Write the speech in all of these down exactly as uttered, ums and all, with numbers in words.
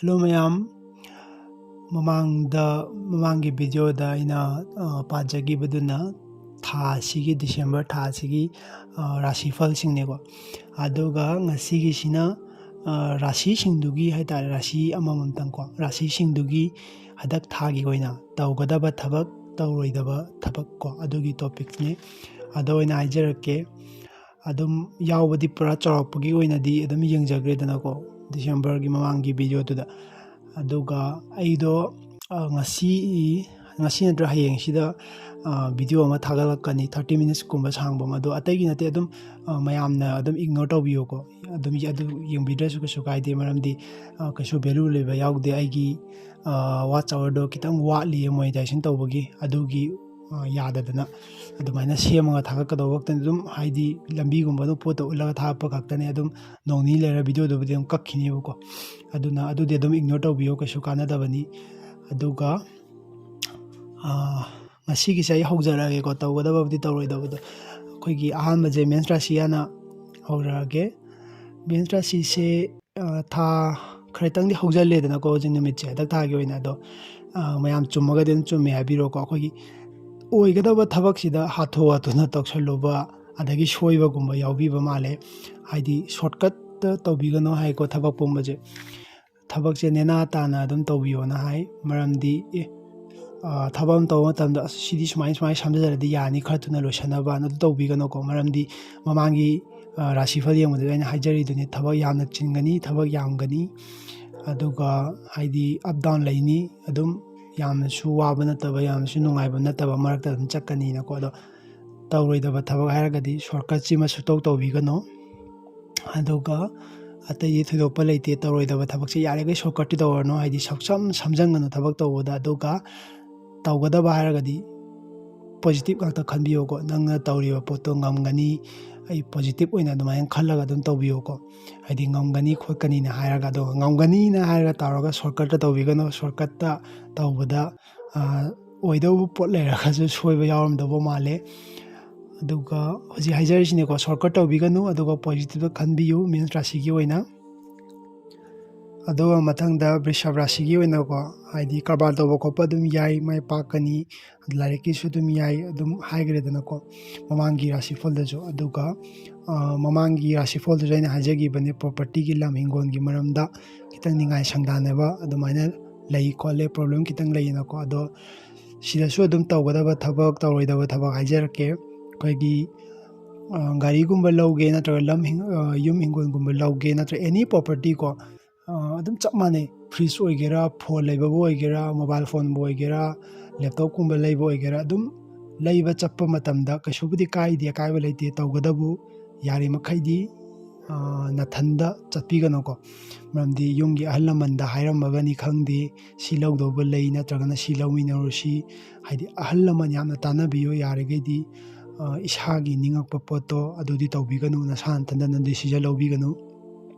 Hello ꯃꯌꯥꯝ, ꯃꯃꯥꯡꯗ, ꯃꯃꯥꯡꯒꯤ ꯚꯤꯗꯤꯑꯣꯗ ꯑꯩꯅ, ꯑ, ꯄꯥꯖꯈꯤꯕꯗꯨꯅ ꯊꯥ ꯑꯁꯤꯒꯤ, ꯗꯤꯁꯦꯝꯕꯔ ꯊꯥ ꯑꯁꯤꯒꯤ, ꯑ, ꯔꯥꯁꯤꯐꯜꯁꯤꯡꯅꯦꯀꯣ꯫ ꯑꯗꯨꯒ ꯉꯁꯤꯒꯤꯁꯤꯅ, ꯑ, ꯔꯥꯁꯤꯁꯤꯡꯗꯨꯒꯤ ꯍꯥꯏ ꯇꯥꯔꯦ, ꯔꯥꯁꯤ ꯑꯃꯃꯝꯇꯪꯀꯣ, ꯔꯥꯁꯤꯁꯤꯡꯗꯨꯒꯤ ꯍꯟꯗꯛ ꯊꯥꯒꯤ ꯑꯣꯏꯅ ꯇꯧꯒꯗꯕ ꯊꯕꯛ, ꯇꯧꯔꯣꯏꯗꯕ ꯊꯕꯛ ꯀꯣ, ꯑꯗꯨꯒꯤ ꯇꯣꯄꯤꯛꯅꯤ꯫ ꯑꯗꯣ ꯑꯣꯏꯅ ꯍꯥꯏꯖꯔꯛꯀꯦ꯫ ꯑꯗꯨꯝ ꯌꯥꯎꯕꯗꯤ ꯄꯨꯔꯥ ꯆꯥꯎꯔꯥꯛꯄꯒꯤ ꯑꯣꯏꯅꯗꯤ ꯑꯗꯨꯝ ꯌꯦꯡꯖꯈ꯭ꯔꯦꯗꯅꯀꯣ, ꯗꯤꯁꯦꯝꯕꯔꯒꯤ ꯃꯃꯥꯡꯒꯤ ꯚꯤꯗꯤꯑꯣꯗꯨꯗ꯫ ꯑꯗꯨꯒ ꯑꯩꯗꯣ, ꯑ, ꯉꯁꯤ, ꯉꯁꯤ ꯅꯠꯇ꯭ꯔ ꯍꯌꯦꯡꯁꯤꯗ, ꯑ, ꯚꯤꯗꯤꯑꯣ ꯑꯃ ꯊꯥꯒꯠꯂꯛꯀꯅꯤ, ꯊꯥꯔꯇꯤ ꯃꯤꯅꯤꯠꯁꯀꯨꯝꯕ ꯁꯥꯡꯕ ꯑꯃ꯫ ꯑꯗꯣ ꯑꯇꯩꯒꯤ ꯅꯠꯇꯦ, ꯑꯗꯨꯝ, ꯑ, ꯃꯌꯥꯝꯅ ꯑꯗꯨꯝ ꯏꯒꯅꯣꯔ ꯇꯧꯕꯤꯌꯣꯀꯣ꯫ ꯑꯗꯨꯝ ꯌꯦ-, ꯑꯗꯨ ꯌꯦꯡꯕꯤꯗ꯭ꯔꯁꯨ ꯀꯩꯁꯨ ꯀꯥꯏꯗꯦ, ꯃꯔꯝꯗꯤ, ꯑ, ꯀꯩꯁꯨ ꯚꯦꯂꯨ ꯂꯩꯕ ꯌꯥꯎꯗꯦ꯫ ꯑꯩꯒꯤ, ꯑ, ꯋꯥꯠꯆ ꯑꯋꯥꯔꯗꯣ ꯈꯤꯇꯪ ꯋꯥꯠꯂꯤꯌꯦ ꯃꯣꯅꯤꯇꯥꯏꯖꯦꯁꯟ ꯇꯧꯕꯒꯤ, ꯑꯗꯨꯒꯤ, ꯑ, ꯌꯥꯗꯗꯅ ꯑꯗꯨꯃꯥꯏꯅ ꯁꯦꯝꯃꯒ ꯊꯥꯒꯠꯀꯗꯧꯕ ꯈꯛꯇꯅꯤ꯫ ꯑꯗꯨꯝ ꯍꯥꯏꯗꯤ ꯂꯝꯕꯤꯒꯨꯝꯕ ꯑꯗꯨꯝ ꯄꯣꯠꯇꯣ ꯎꯠꯂꯒ ꯊꯥꯒꯠꯄ ꯈꯛꯇꯅꯦ꯫ ꯑꯗꯨꯝ ꯅꯣꯡ ꯅꯤꯅꯤ ꯂꯩꯔ ꯚꯤꯗꯤꯑꯣꯗꯨꯕꯨꯗꯤ ꯑꯗꯨꯝ ꯀꯛꯈꯤꯅꯦꯕꯀꯣ꯫ ꯑꯗꯨꯅ ꯑꯗꯨꯗꯤ ꯑꯗꯨꯝ ꯏꯒꯅꯣꯔ ꯇꯧꯕꯤꯌꯣ, ꯀꯩꯁꯨ ꯀꯥꯟꯅꯗꯕꯅꯤ꯫ ꯑꯗꯨꯒ, ꯑ, ꯉꯁꯤꯒꯤꯁꯦ ꯑꯩ ꯍꯧꯖꯔꯛꯑꯒꯦꯀꯣ, ꯇꯧꯒꯗꯕꯕꯨꯗꯤ ꯇꯧꯔꯣꯏꯗꯕꯗꯣ꯫ ꯑꯩꯈꯣꯏꯒꯤ ꯑꯍꯥꯟꯕꯁꯦ ꯃꯦꯟꯁ ꯔꯥꯁꯤ ꯍꯥꯟꯅ ꯍꯧꯔꯛꯑꯒꯦ꯫ ꯃꯦꯟꯁ ꯔꯥꯁꯤꯁꯦ, ꯑ, ꯊꯥ ꯈꯔꯇꯪꯗꯤ ꯍꯧꯖꯤꯜꯂꯦꯗꯅꯀꯣ, ꯍꯧꯖꯤꯛ ꯅꯨꯃꯤꯠꯁꯦ ꯍꯟꯗꯛ ꯊꯥꯒꯤ ꯑꯣꯏꯅ꯫ ꯑꯗꯣ, ꯑ, ꯃꯌꯥꯝ ꯆꯨꯝꯃꯒꯗꯤ ꯑꯗꯨꯝ ꯆꯨꯝꯃꯦ ꯍꯥꯏꯕꯤꯔꯣꯀꯣ꯫ ꯑꯩꯈꯣꯏꯒꯤ ꯑꯣꯏꯒꯗꯕ ꯊꯕꯛꯁꯤꯗ ꯍꯥꯊꯨ ꯍꯥꯊꯨꯅ ꯇꯧꯁꯜꯂꯨꯕ, ꯑꯗꯒꯤ ꯁꯣꯏꯕꯒꯨꯝꯕ ꯌꯥꯎꯕꯤꯕ ꯃꯥꯜꯂꯦ꯫ ꯍꯥꯏꯗꯤ ꯁꯣꯔꯠꯀꯠꯇ ꯇꯧꯕꯤꯒꯅꯣ ꯍꯥꯏꯀꯣ ꯊꯕꯛ ꯄꯨꯝꯕꯁꯦ꯫ ꯊꯕꯛꯁꯦ ꯅꯦꯅꯥ ꯇꯥꯅ ꯑꯗꯨꯝ ꯇꯧꯕꯤꯌꯣꯅ ꯍꯥꯏ꯫ ꯃꯔꯝꯗꯤ, ꯑꯦ, ꯑ, ꯊꯕꯛ ꯑꯃ ꯇꯧꯕ ꯃꯇꯝꯗ, "ꯑꯁ, ꯁꯤꯗꯤ ꯁꯨꯃꯥꯏ ꯁꯨꯃꯥꯏꯅ ꯁꯝꯖꯜꯂꯗꯤ ꯌꯥꯅꯤ, ꯈꯔ ꯊꯨꯅ ꯂꯣꯏꯁꯟꯅꯕꯅ" ꯑꯗꯨ ꯇꯧꯕꯤꯒꯅꯨꯀꯣ꯫ ꯃꯔꯝꯗꯤ ꯃꯃꯥꯡꯒꯤ, ꯑ, ꯔꯥꯁꯤꯐꯜ ꯌꯦꯡꯕꯗꯨꯗ ꯑꯩꯅ ꯍꯥꯏꯖꯔꯤꯗꯨꯅꯤ, ꯊꯕꯛ ꯌꯥꯝꯅ ꯆꯤꯟꯒꯅꯤ, ꯊꯕꯛ ꯌꯥꯝꯒꯅꯤ, ꯑꯗꯨꯒ ꯍꯥꯏꯗꯤ ꯑꯞ ꯗꯥꯎꯟ ꯂꯩꯅꯤ꯫ ꯑꯗꯨꯝ ꯌꯥꯝꯅꯁꯨ ꯋꯥꯕ ꯅꯠꯇꯕ, ꯌꯥꯝꯅꯁꯨ ꯅꯨꯡꯉꯥꯏꯕ ꯅꯠꯇꯕ ꯃꯔꯛꯇ ꯑꯗꯨꯝ ꯆꯠꯀꯅꯤꯅꯀꯣ꯫ ꯑꯗꯣ ꯇꯧꯔꯣꯏꯗꯕ ꯊꯕꯛ ꯍꯥꯏꯔꯒꯗꯤ ꯁꯣꯔꯠꯀꯠꯁꯤꯃ ꯁꯨꯛꯇꯧ ꯇꯧꯕꯤꯒꯅꯨ꯫ ꯑꯗꯨꯒ ꯑꯇꯩꯗꯤ ꯊꯣꯏꯗꯣꯛꯄ ꯂꯩꯇꯦ꯫ ꯇꯧꯔꯣꯏꯗꯕ ꯊꯕꯛꯁꯦ ꯌꯥꯔꯤꯈꯩ ꯁꯣꯔꯠꯀꯠꯇꯤ ꯇꯧꯔꯅꯨ, ꯍꯥꯏꯗꯤ ꯁꯝ-, ꯁꯝꯖꯟꯒꯅꯨ ꯊꯕꯛ ꯇꯧꯕꯗ꯫ ꯑꯗꯨꯒ ꯇꯧꯒꯗꯕ ꯍꯥꯏꯔꯒꯗꯤ ꯄꯣꯖꯤꯇꯤꯚ ꯉꯥꯛꯇ ꯈꯟꯕꯤꯌꯨꯀꯣ꯫ ꯅꯪꯅ ꯇꯧꯔꯤꯕ ꯄꯣꯠꯇꯣ ꯉꯝꯒꯅꯤ, ꯑꯩ ꯄꯣꯖꯤꯇꯤꯚ ꯑꯣꯏꯅ ꯑꯗꯨꯃꯥꯏꯅ ꯈꯜꯂꯒ ꯑꯗꯨꯝ ꯇꯧꯕꯤꯌꯨꯀꯣ꯫ ꯍꯥꯏꯗꯤ ꯉꯝꯒꯅꯤ ꯈꯣꯠꯀꯅꯤꯅ ꯍꯥꯏꯔꯒ, ꯑꯗꯨꯒ ꯉꯝꯒꯅꯤꯅ ꯍꯥꯏꯔꯒ ꯇꯧꯔꯒ ꯁꯣꯔꯠꯀꯠꯇ ꯇꯧꯕꯤꯒꯅꯨ꯫ ꯁꯣꯔꯠꯀꯠꯇ ꯇꯧꯕꯗ, ꯑ, ꯑꯣꯏꯗꯧꯕ ꯄꯣꯠ ꯂꯩꯔꯒꯁꯨ ꯁꯣꯏꯕ ꯌꯥꯎꯔꯝꯗꯧꯕ ꯃꯥꯜꯂꯦ꯫ ꯑꯗꯨꯒ ꯍꯧꯖꯤꯛ ꯍꯥꯏꯖꯔꯤꯁꯤꯅꯦꯀꯣ, ꯁꯣꯔꯠꯀꯠ ꯇꯧꯕꯤꯒꯅꯨ, ꯑꯗꯨꯒ ꯄꯣꯖꯤꯇꯤꯚꯇ ꯈꯟꯕꯤꯌꯨ ꯃꯦꯟꯁ ꯔꯥꯁꯤꯒꯤ ꯑꯣꯏꯅ꯫ ꯑꯗꯨꯒ ꯃꯊꯪꯗ ꯕ꯭ꯔꯤꯁꯚ ꯔꯥꯁꯤꯒꯤ ꯑꯣꯏꯅꯀꯣ, ꯍꯥꯏꯗꯤ ꯀꯔꯕꯥꯔ ꯇꯧꯕ ꯈꯣꯠꯄ ꯑꯗꯨꯝ ꯌꯥꯏ, ꯃꯥꯏ ꯄꯥꯛꯀꯅꯤ, ꯂꯥꯏꯔꯤꯛꯀꯤꯁꯨ ꯑꯗꯨꯝ ꯌꯥꯏ, ꯑꯗꯨꯝ ꯍꯥꯏꯈ꯭ꯔꯦꯗꯅꯀꯣ ꯃꯃꯥꯡꯒꯤ ꯔꯥꯁꯤꯐꯜꯗꯁꯨ꯫ ꯑꯗꯨꯒ ꯑ, ꯃꯃꯥꯡꯒꯤ ꯔꯥꯁꯤꯐꯜꯗꯁꯨ ꯑꯩꯅ ꯍꯥꯏꯖꯈꯤꯕꯅꯦ, ꯄ꯭ꯔꯣꯄꯔꯇꯤꯒꯤ, ꯂꯝ ꯍꯤꯡꯒꯣꯜꯒꯤ ꯃꯔꯝꯗ ꯈꯤꯇꯪ ꯅꯤꯡꯉꯥꯏ ꯁꯪꯗꯥꯅꯕ ꯑꯗꯨꯃꯥꯏꯅ ꯂꯩ ꯈꯣꯠꯂꯦ, ꯄ꯭ꯔꯣꯕ꯭ꯂꯦꯝ ꯈꯤꯇꯪ ꯂꯩꯌꯦꯅꯀꯣ꯫ ꯑꯗꯣ ꯁꯤꯗꯁꯨ ꯑꯗꯨꯝ ꯇꯧꯒꯗꯕ ꯊꯕꯛ, ꯇꯧꯔꯣꯏꯗꯕ ꯊꯕꯛ ꯍꯥꯏꯖꯔꯛꯀꯦ꯫ ꯑꯩꯈꯣꯏꯒꯤ ꯑ, ꯒꯥꯔꯤꯒꯨꯝꯕ ꯂꯧꯒꯦ, ꯅꯠꯇ꯭ꯔꯒ ꯂꯝ ꯍꯤꯡ-, ꯑ, ꯌꯨꯝ ꯍꯤꯡꯒꯣꯜꯒꯨꯝꯕ ꯂꯧꯒꯦ, ꯅꯠꯇ꯭ꯔꯒ ꯑꯦꯅꯤ ꯄ꯭ꯔꯣꯄꯔꯇꯤ ꯀꯣ, ꯑ, ꯑꯗꯨꯝ ꯆꯞ ꯃꯥꯟꯅꯩ꯫ ꯐ꯭ꯔꯤꯖ ꯑꯣꯏꯒꯦꯔꯥ, ꯐꯣꯟ ꯂꯩꯕꯕꯨ ꯑꯣꯏꯒꯦꯔꯥ, ꯃꯣꯕꯥꯏꯜ ꯐꯣꯟꯕꯨ ꯑꯣꯏꯒꯦꯔꯥ, ꯂꯦꯞꯇꯣꯞꯀꯨꯝꯕ ꯂꯩꯕ ꯑꯣꯏꯒꯦꯔꯥ, ꯑꯗꯨꯝ ꯂꯩꯕ ꯆꯠꯄ ꯃꯇꯝꯗ ꯀꯩꯁꯨꯕꯨꯗꯤ ꯀꯥꯏꯗꯦ, ꯑꯀꯥꯏꯕ ꯂꯩꯇꯦ꯫ ꯇꯧꯒꯗꯕꯨ ꯌꯥꯔꯤꯃꯈꯩꯗꯤ, ꯑ, ꯅꯥꯊꯟꯗ ꯆꯠꯄꯤꯒꯅꯨꯀꯣ꯫ ꯃꯔꯝꯗꯤ ꯌꯨꯝꯒꯤ ꯑꯍꯜ ꯂꯃꯟꯗ ꯍꯥꯏꯔꯝꯃꯒꯅꯤ ꯈꯪꯗꯦ, ꯁꯤ ꯂꯧꯗꯧꯕ ꯂꯩ ꯅꯠꯇ꯭ꯔꯒꯅ ꯁꯤ ꯂꯧꯃꯤꯟꯅꯔꯨꯁꯤ꯫ ꯍꯥꯏꯗꯤ ꯑꯍꯜ ꯂꯃꯟ ꯌꯥꯝꯅ ꯇꯥꯟꯅꯕꯤꯌꯨ ꯌꯥꯔꯤꯈꯩꯗꯤ꯫ ꯑ, ꯏꯁꯥꯒꯤ ꯅꯤꯡꯉꯛꯄ ꯄꯣꯠꯇꯣ ꯑꯗꯨꯗꯤ ꯇꯧꯕꯤꯒꯅꯨ, ꯅꯁꯥ ꯅꯊꯟꯗꯅ ꯗꯤꯁꯤꯖꯟ ꯂꯧꯕꯤꯒꯅꯨ꯫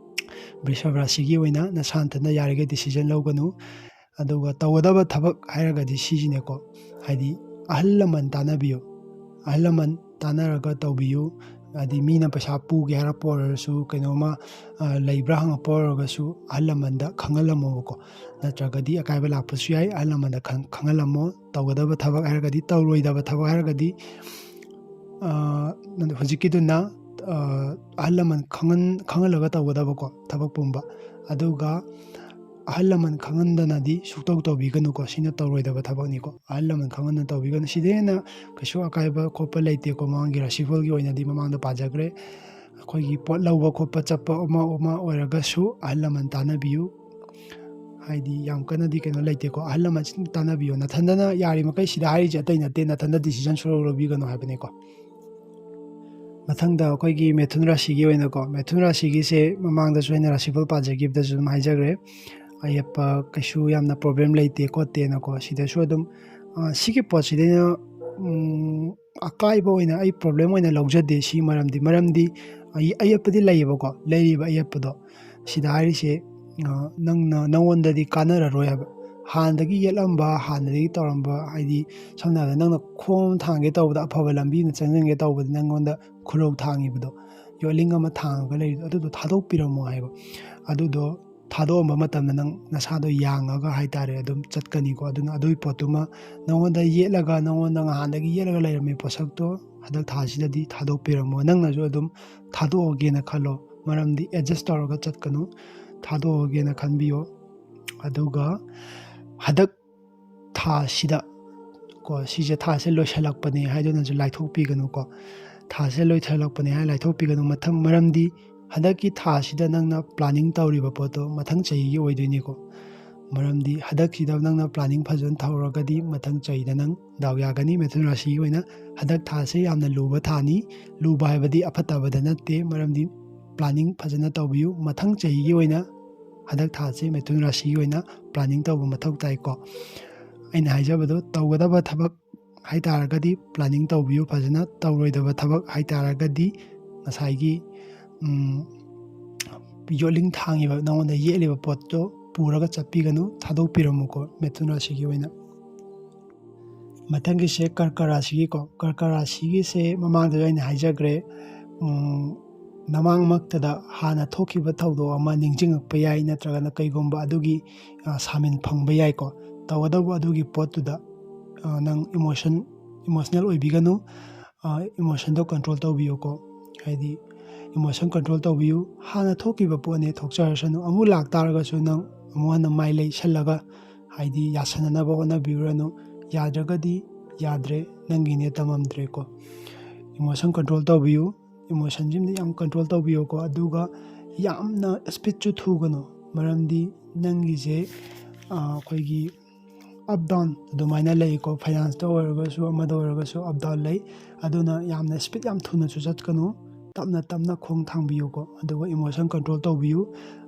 ꯕ꯭ꯔꯤꯁꯚ ꯔꯥꯁꯤꯒꯤ ꯑꯣꯏꯅ ꯅꯁꯥ ꯅꯊꯟꯗ ꯌꯥꯔꯤꯈꯩ ꯗꯤꯁꯤꯖꯟ ꯂꯧꯒꯅꯨ꯫ ꯑꯗꯨꯒ ꯇꯧꯒꯗꯕ ꯊꯕꯛ ꯍꯥꯏꯔꯒꯗꯤ ꯁꯤꯁꯤꯅꯦꯀꯣ, ꯍꯥꯏꯗꯤ ꯑꯍꯜ ꯂꯃꯟ ꯇꯥꯟꯅꯕꯤꯌꯨ, ꯑꯍꯜ ꯂꯃꯟ ꯇꯥꯟꯅꯔꯒ ꯇꯧꯕꯤꯌꯨ꯫ ꯍꯥꯏꯗꯤ ꯃꯤꯅ ꯄꯩꯁꯥ ꯄꯨꯒꯦ ꯍꯥꯏꯔꯛꯄ ꯑꯣꯏꯔꯁꯨ, ꯀꯩꯅꯣꯝꯃ, ꯑ, ꯂꯩꯕ꯭ꯔꯥ ꯍꯪꯉꯛꯄ ꯑꯣꯏꯔꯒꯁꯨ ꯑꯍꯜ ꯂꯃꯟꯗ ꯈꯪꯍꯜꯂꯝꯃꯣꯕꯀꯣ꯫ ꯅꯠꯇ꯭ꯔꯒꯗꯤ ꯑꯀꯥꯏꯕ ꯂꯥꯛꯄꯁꯨ ꯌꯥꯏ, ꯑꯍꯜ ꯂꯃꯟꯗ ꯈꯪ-, ꯈꯪꯍꯜꯂꯝꯃꯣ꯫ ꯇꯧꯒꯗꯕ ꯊꯕꯛ ꯍꯥꯏꯔꯒꯗꯤ, ꯇꯧꯔꯣꯏꯗꯕ ꯊꯕꯛ ꯍꯥꯏꯔꯒꯗꯤ, ꯑ, ꯍꯧꯖꯤꯛꯀꯤꯗꯨꯅ, ꯑ, ꯑꯍꯜ ꯂꯃꯟ ꯈꯪꯍꯟ-, ꯈꯪꯍꯜꯂꯒ ꯇꯧꯒꯗꯕꯀꯣ ꯊꯕꯛ ꯄꯨꯝꯕ꯫ ꯑꯗꯨꯒ ꯑꯍꯜ ꯂꯃꯟ ꯈꯪꯍꯟꯗꯅꯗꯤ ꯁꯨꯛꯇꯧ ꯇꯧꯕꯤꯒꯅꯨꯀꯣ꯫ ꯁꯤꯅ ꯇꯧꯔꯣꯏꯗꯕ ꯊꯕꯛꯅꯤꯀꯣ꯫ ꯑꯍꯜ ꯂꯃꯟ ꯈꯪꯍꯟꯗꯅ ꯇꯧꯕꯤꯒꯅꯨ꯫ ꯁꯤꯗꯩ ꯍꯦꯟꯅ ꯀꯩꯁꯨ ꯑꯀꯥꯏꯕ ꯈꯣꯠꯄ ꯂꯩꯇꯦꯀꯣ꯫ ꯃꯃꯥꯡꯒꯤ ꯔꯥꯁꯤꯐꯜꯒꯤ ꯑꯣꯏꯅꯗꯤ ꯃꯃꯥꯡꯗ ꯄꯥꯖꯈ꯭ꯔꯦ꯫ ꯑꯩꯈꯣꯏꯒꯤ ꯄꯣꯠ ꯂꯧꯕ ꯈꯣꯠꯄ ꯆꯠꯄ ꯑꯃ ꯑꯃ ꯑꯣꯏꯔꯒꯁꯨ ꯑꯍꯜ ꯂꯃꯟ ꯇꯥꯟꯅꯕꯤꯌꯨ꯫ ꯍꯥꯏꯗꯤ ꯌꯥꯝ ꯀꯟꯅꯗꯤ ꯀꯩꯅꯣ ꯂꯩꯇꯦꯀꯣ꯫ ꯑꯍꯜ ꯂꯃꯟꯁꯤꯡ ꯇꯥꯟꯅꯕꯤꯌꯣ꯫ ꯅꯊꯟꯗꯅ ꯌꯥꯔꯤꯃꯈꯩ ꯁꯤꯗ ꯍꯥꯏꯔꯤꯁꯦ ꯑꯇꯩ ꯅꯠꯇꯦ, ꯅꯊꯟꯗ ꯗꯤꯁꯤꯖꯟ ꯁꯨꯡꯂꯧ ꯂꯧꯕꯤꯒꯅꯨ ꯍꯥꯏꯕꯅꯤꯀꯣ꯫ ꯃꯊꯪꯗ ꯑꯩꯈꯣꯏꯒꯤ ꯃꯤꯊꯨꯟ ꯔꯥꯁꯤꯒꯤ ꯑꯣꯏꯅꯀꯣ, ꯃꯤꯊꯨꯟ ꯔꯥꯁꯤꯒꯤꯁꯦ ꯃꯃꯥꯡꯗꯁꯨ ꯑꯩꯅ ꯔꯥꯁꯤꯐꯜ ꯄꯥꯖꯈꯤꯕꯗꯁꯨ ꯑꯗꯨꯝ ꯍꯥꯏꯖꯈ꯭ꯔꯦ, ꯑꯌꯦꯠꯄ ꯀꯩꯁꯨ ꯌꯥꯝꯅ ꯄ꯭ꯔꯣꯕ꯭ꯂꯦꯝ ꯂꯩꯇꯦ ꯈꯣꯠꯇꯦꯅꯀꯣ꯫ ꯁꯤꯗꯁꯨ ꯑꯗꯨꯝ, ꯑ, ꯁꯤꯒꯤ ꯄꯣꯠꯁꯤꯗ ꯑꯩꯅ, ꯎꯝ, ꯑꯀꯥꯏꯕ ꯑꯣꯏꯅ ꯑꯩ ꯄ꯭ꯔꯣꯕ꯭ꯂꯦꯝ ꯑꯣꯏꯅ ꯂꯧꯖꯗꯦ꯫ ꯁꯤ ꯃꯔꯝꯗꯤ, ꯃꯔꯝꯗꯤ ꯑꯩ-, ꯑꯌꯦꯠꯄꯗꯤ ꯂꯩꯌꯦꯕꯀꯣ, ꯂꯩꯔꯤꯕ ꯑꯌꯦꯠꯄꯗꯣ ꯁꯤꯗ ꯍꯥꯏꯔꯤꯁꯦ, ꯑ, ꯅꯪꯅ, ꯅꯪꯉꯣꯟꯗꯗꯤ ꯀꯥꯟꯅꯔꯔꯣꯏ ꯍꯥꯏꯕ꯫ ꯍꯥꯟꯅꯗꯒꯤ ꯌꯦꯠꯂꯝꯕ, ꯍꯥꯟꯅꯗꯒꯤ ꯇꯧꯔꯝꯕ, ꯍꯥꯏꯗꯤ ꯁꯝꯅ ꯍꯥꯏꯔꯕꯗ ꯅꯪꯅ ꯈꯣꯡ ꯑꯃ ꯊꯥꯡꯒꯦ ꯇꯧꯕꯗ, ꯑꯐꯕ ꯂꯝꯕꯤ ꯑꯃ ꯆꯪꯁꯤꯟꯒꯦ ꯇꯧꯕꯗ ꯅꯪꯉꯣꯟꯗ ꯈꯨꯔꯧ ꯊꯥꯡꯉꯤꯕꯗꯣ, ꯌꯣꯠꯂꯤꯡ ꯑꯃ ꯊꯥꯡꯉꯒ ꯂꯩꯔꯤꯗꯣ, ꯑꯗꯨꯗꯣ ꯊꯥꯗꯣꯛꯄꯤꯔꯝꯃꯣ ꯍꯥꯏꯕ꯫ ꯑꯗꯨꯗꯣ ꯊꯥꯗꯣꯛꯑꯝꯕ ꯃꯇꯝꯗ ꯅꯪ ꯅꯁꯥꯗꯣ ꯌꯥꯡꯉꯒ ꯍꯥꯏꯇꯥꯔꯦ ꯑꯗꯨꯝ ꯆꯠꯀꯅꯤꯀꯣ꯫ ꯑꯗꯨꯅ ꯑꯗꯨꯒꯤ ꯄꯣꯠꯇꯨꯃ ꯅꯉꯣꯟꯗ ꯌꯦꯠꯂꯒ, ꯅꯉꯣꯟꯗ ꯉꯍꯥꯟꯗꯒꯤ ꯌꯦꯠꯂꯒ ꯂꯩꯔꯝꯃꯤ ꯄꯣꯠꯁꯛꯇꯣ ꯍꯟꯗꯛ ꯊꯥꯁꯤꯗꯗꯤ ꯊꯥꯗꯣꯛꯄꯤꯔꯝꯃꯣ꯫ ꯅꯪꯅꯁꯨ ꯑꯗꯨꯝ ꯊꯥꯗꯣꯛꯑꯒꯦꯅ ꯈꯜꯂꯣ, ꯃꯔꯝꯗꯤ ꯑꯦꯗꯖꯁ ꯇꯧꯔꯒ ꯆꯠꯀꯅꯨ, ꯊꯥꯗꯣꯛꯑꯒꯦꯅ ꯈꯟꯕꯤꯌꯣ꯫ ꯑꯗꯨꯒ ꯍꯟꯗꯛ ꯊꯥꯁꯤꯗ ꯀꯣ, ꯁꯤꯁꯦ ꯊꯥꯁꯦ ꯂꯣꯏꯁꯤꯜꯂꯛꯄꯅꯦ ꯍꯥꯏꯗꯨꯅꯁꯨ ꯂꯥꯏꯊꯣꯛꯄꯤꯒꯅꯨꯀꯣ꯫ ꯊꯥꯁꯦ ꯂꯣꯏꯁꯤꯜꯂꯛꯄꯅꯦ ꯍꯥꯏꯅ ꯂꯥꯏꯊꯣꯛꯄꯤꯒꯅꯨ꯫ ꯃꯊꯪ, ꯃꯔꯝꯗꯤ ꯍꯟꯗꯛꯀꯤ ꯊꯥꯁꯤꯗ ꯅꯪꯅ ꯄ꯭ꯂꯥꯅꯤꯡ ꯇꯧꯔꯤꯕ ꯄꯣꯠꯇꯣ ꯃꯊꯪ ꯆꯍꯤꯒꯤ ꯑꯣꯏꯗꯣꯏꯅꯤꯀꯣ꯫ ꯃꯔꯝꯗꯤ ꯍꯟꯗꯛꯁꯤꯗ ꯅꯪꯅ ꯄ꯭ꯂꯥꯅꯤꯡ ꯐꯖꯅ ꯇꯧꯔꯒꯗꯤ ꯃꯊꯪ ꯆꯍꯤꯗ ꯅꯪ ꯗꯥꯎ ꯌꯥꯒꯅꯤ꯫ ꯃꯤꯊꯨꯟ ꯔꯥꯁꯤꯒꯤ ꯑꯣꯏꯅ ꯍꯟꯗꯛ ꯊꯥꯁꯦ ꯌꯥꯝꯅ ꯂꯨꯕ ꯊꯥꯅꯤ꯫ ꯂꯨꯕ ꯍꯥꯏꯕꯗꯤ ꯑꯐꯠꯇꯕꯗ ꯅꯠꯇꯦ, ꯃꯔꯝꯗꯤ ꯄ꯭ꯂꯥꯅꯤꯡ ꯐꯖꯅ ꯇꯧꯕꯤꯌꯨ꯫ ꯃꯊꯪ ꯆꯍꯤꯒꯤ ꯑꯣꯏꯅ ꯍꯟꯗꯛ ꯊꯥꯁꯦ ꯃꯤꯊꯨꯟ ꯔꯥꯁꯤꯒꯤ ꯑꯣꯏꯅ ꯄ꯭ꯂꯥꯅꯤꯡ ꯇꯧꯕ ꯃꯊꯧ ꯇꯥꯏꯀꯣ꯫ ꯑꯩꯅ ꯍꯥꯏꯖꯕꯗꯣ ꯇꯧꯒꯗꯕ ꯊꯕꯛ ꯍꯥꯏꯇꯥꯔꯒꯗꯤ ꯄ꯭ꯂꯥꯅꯤꯡ ꯇꯧꯕꯤꯌꯨ ꯐꯖꯅ, ꯇꯧꯔꯣꯏꯗꯕ ꯊꯕꯛ ꯍꯥꯏꯇꯥꯔꯒꯗꯤ ꯉꯁꯥꯏꯒꯤ, ꯎꯝ, ꯌꯣꯠꯂꯤꯡ ꯊꯥꯡꯉꯤꯕ, ꯅꯉꯣꯟꯗ ꯌꯦꯠꯂꯤꯕ ꯄꯣꯠꯇꯣ ꯄꯨꯔꯒ ꯆꯠꯄꯤꯒꯅꯨ, ꯊꯥꯗꯣꯛꯄꯤꯔꯝꯃꯨꯀꯣ ꯃꯤꯊꯨꯟ ꯔꯥꯁꯤꯒꯤ ꯑꯣꯏꯅ꯫ ꯃꯊꯪꯒꯤꯁꯦ ꯀꯔꯀ ꯔꯥꯁꯤꯒꯤꯀꯣ꯫ ꯀꯔꯀ ꯔꯥꯁꯤꯒꯤꯁꯦ ꯃꯃꯥꯡꯗꯁꯨ ꯑꯩꯅ ꯍꯥꯏꯖꯈ꯭ꯔꯦ, ꯎꯝ, ꯅꯃꯥꯡꯃꯛꯇꯗ ꯍꯥꯟꯅ ꯊꯣꯛꯈꯤꯕ ꯊꯧꯗꯣꯛ ꯑꯃ ꯅꯤꯡꯁꯤꯡꯉꯛꯄ ꯌꯥꯏ, ꯅꯠꯇ꯭ꯔꯒꯅ ꯀꯩꯒꯨꯝꯕ ꯑꯗꯨꯒꯤ, ꯑ, ꯁꯥꯃꯤꯟ ꯐꯪꯕ ꯌꯥꯏꯀꯣ꯫ ꯇꯧꯒꯗꯧꯕ ꯑꯗꯨꯒꯤ ꯄꯣꯠꯇꯨꯗ, ꯑ, ꯅꯪ ꯏꯃꯣꯁꯟ, ꯏꯃꯣꯁꯅꯦꯜ ꯑꯣꯏꯕꯤꯒꯅꯨ, ꯏꯃꯣꯁꯟꯗꯣ ꯀꯟꯇ꯭ꯔꯣꯜ ꯇꯧꯕꯤꯌꯨꯀꯣ꯫ ꯍꯥꯏꯗꯤ ꯏꯃꯣꯁꯟ ꯀꯟꯇ꯭ꯔꯣꯜ ꯇꯧꯕꯤꯌꯨ꯫ ꯍꯥꯟꯅ ꯊꯣꯛꯈꯤꯕ ꯄꯣꯠꯅꯦ, ꯊꯣꯛꯆꯔꯁꯅꯨ, ꯑꯃꯨꯛ ꯂꯥꯛꯇꯥꯔꯒꯁꯨ ꯅꯪ ꯑꯃꯨꯛ ꯍꯟꯅ ꯃꯥꯏ ꯂꯩꯁꯜꯂꯒ, ꯍꯥꯏꯗꯤ ꯌꯥꯁꯟꯅꯅꯕ ꯍꯣꯠꯅꯕꯤꯔꯨꯔꯅꯨ꯫ ꯌꯥꯗ꯭ꯔꯒꯗꯤ ꯌꯥꯗ꯭ꯔꯦ, ꯅꯪꯒꯤꯅꯦ, ꯇꯝꯃꯝꯗ꯭ꯔꯦꯀꯣ꯫ ꯏꯃꯣꯁꯟ ꯀꯟꯇ꯭ꯔꯣꯜ ꯇꯧꯕꯤꯌꯨ꯫ ꯏꯃꯣꯁꯟꯁꯤꯃꯗꯤ ꯌꯥꯝ ꯀꯟꯇ꯭ꯔꯣꯜ ꯇꯧꯕꯤꯌꯨꯀꯣ꯫ ꯑꯗꯨꯒ ꯌꯥꯝꯅ ꯁ꯭ꯄꯤꯠꯁꯨ ꯊꯨꯒꯅꯨ, ꯃꯔꯝꯗꯤ ꯅꯪꯒꯤꯁꯦ, ꯑ, ꯑꯩꯈꯣꯏꯒꯤ ꯑꯞ ꯗꯥꯎꯟ ꯑꯗꯨꯃꯥꯏꯅ ꯂꯩꯀꯣ꯫ ꯐꯥꯏꯅꯥꯟꯁꯇ ꯑꯣꯏꯔꯒꯁꯨ, ꯑꯃꯗ ꯑꯣꯏꯔꯒꯁꯨ ꯑꯞ ꯗꯥꯎꯟ ꯂꯩ꯫ ꯑꯗꯨꯅ ꯌꯥꯝꯅ ꯁ꯭ꯄꯤꯠ ꯌꯥꯝ ꯊꯨꯅꯁꯨ ꯆꯠꯀꯅꯨ, ꯇꯞꯅ ꯇꯞꯅ ꯈꯣꯡ ꯊꯥꯡꯕꯤꯌꯨꯀꯣ꯫ ꯑꯗꯨꯒ ꯏꯃꯣꯁꯟ ꯀꯟꯇ꯭ꯔꯣꯜ ꯇꯧꯕꯤꯌꯨ꯫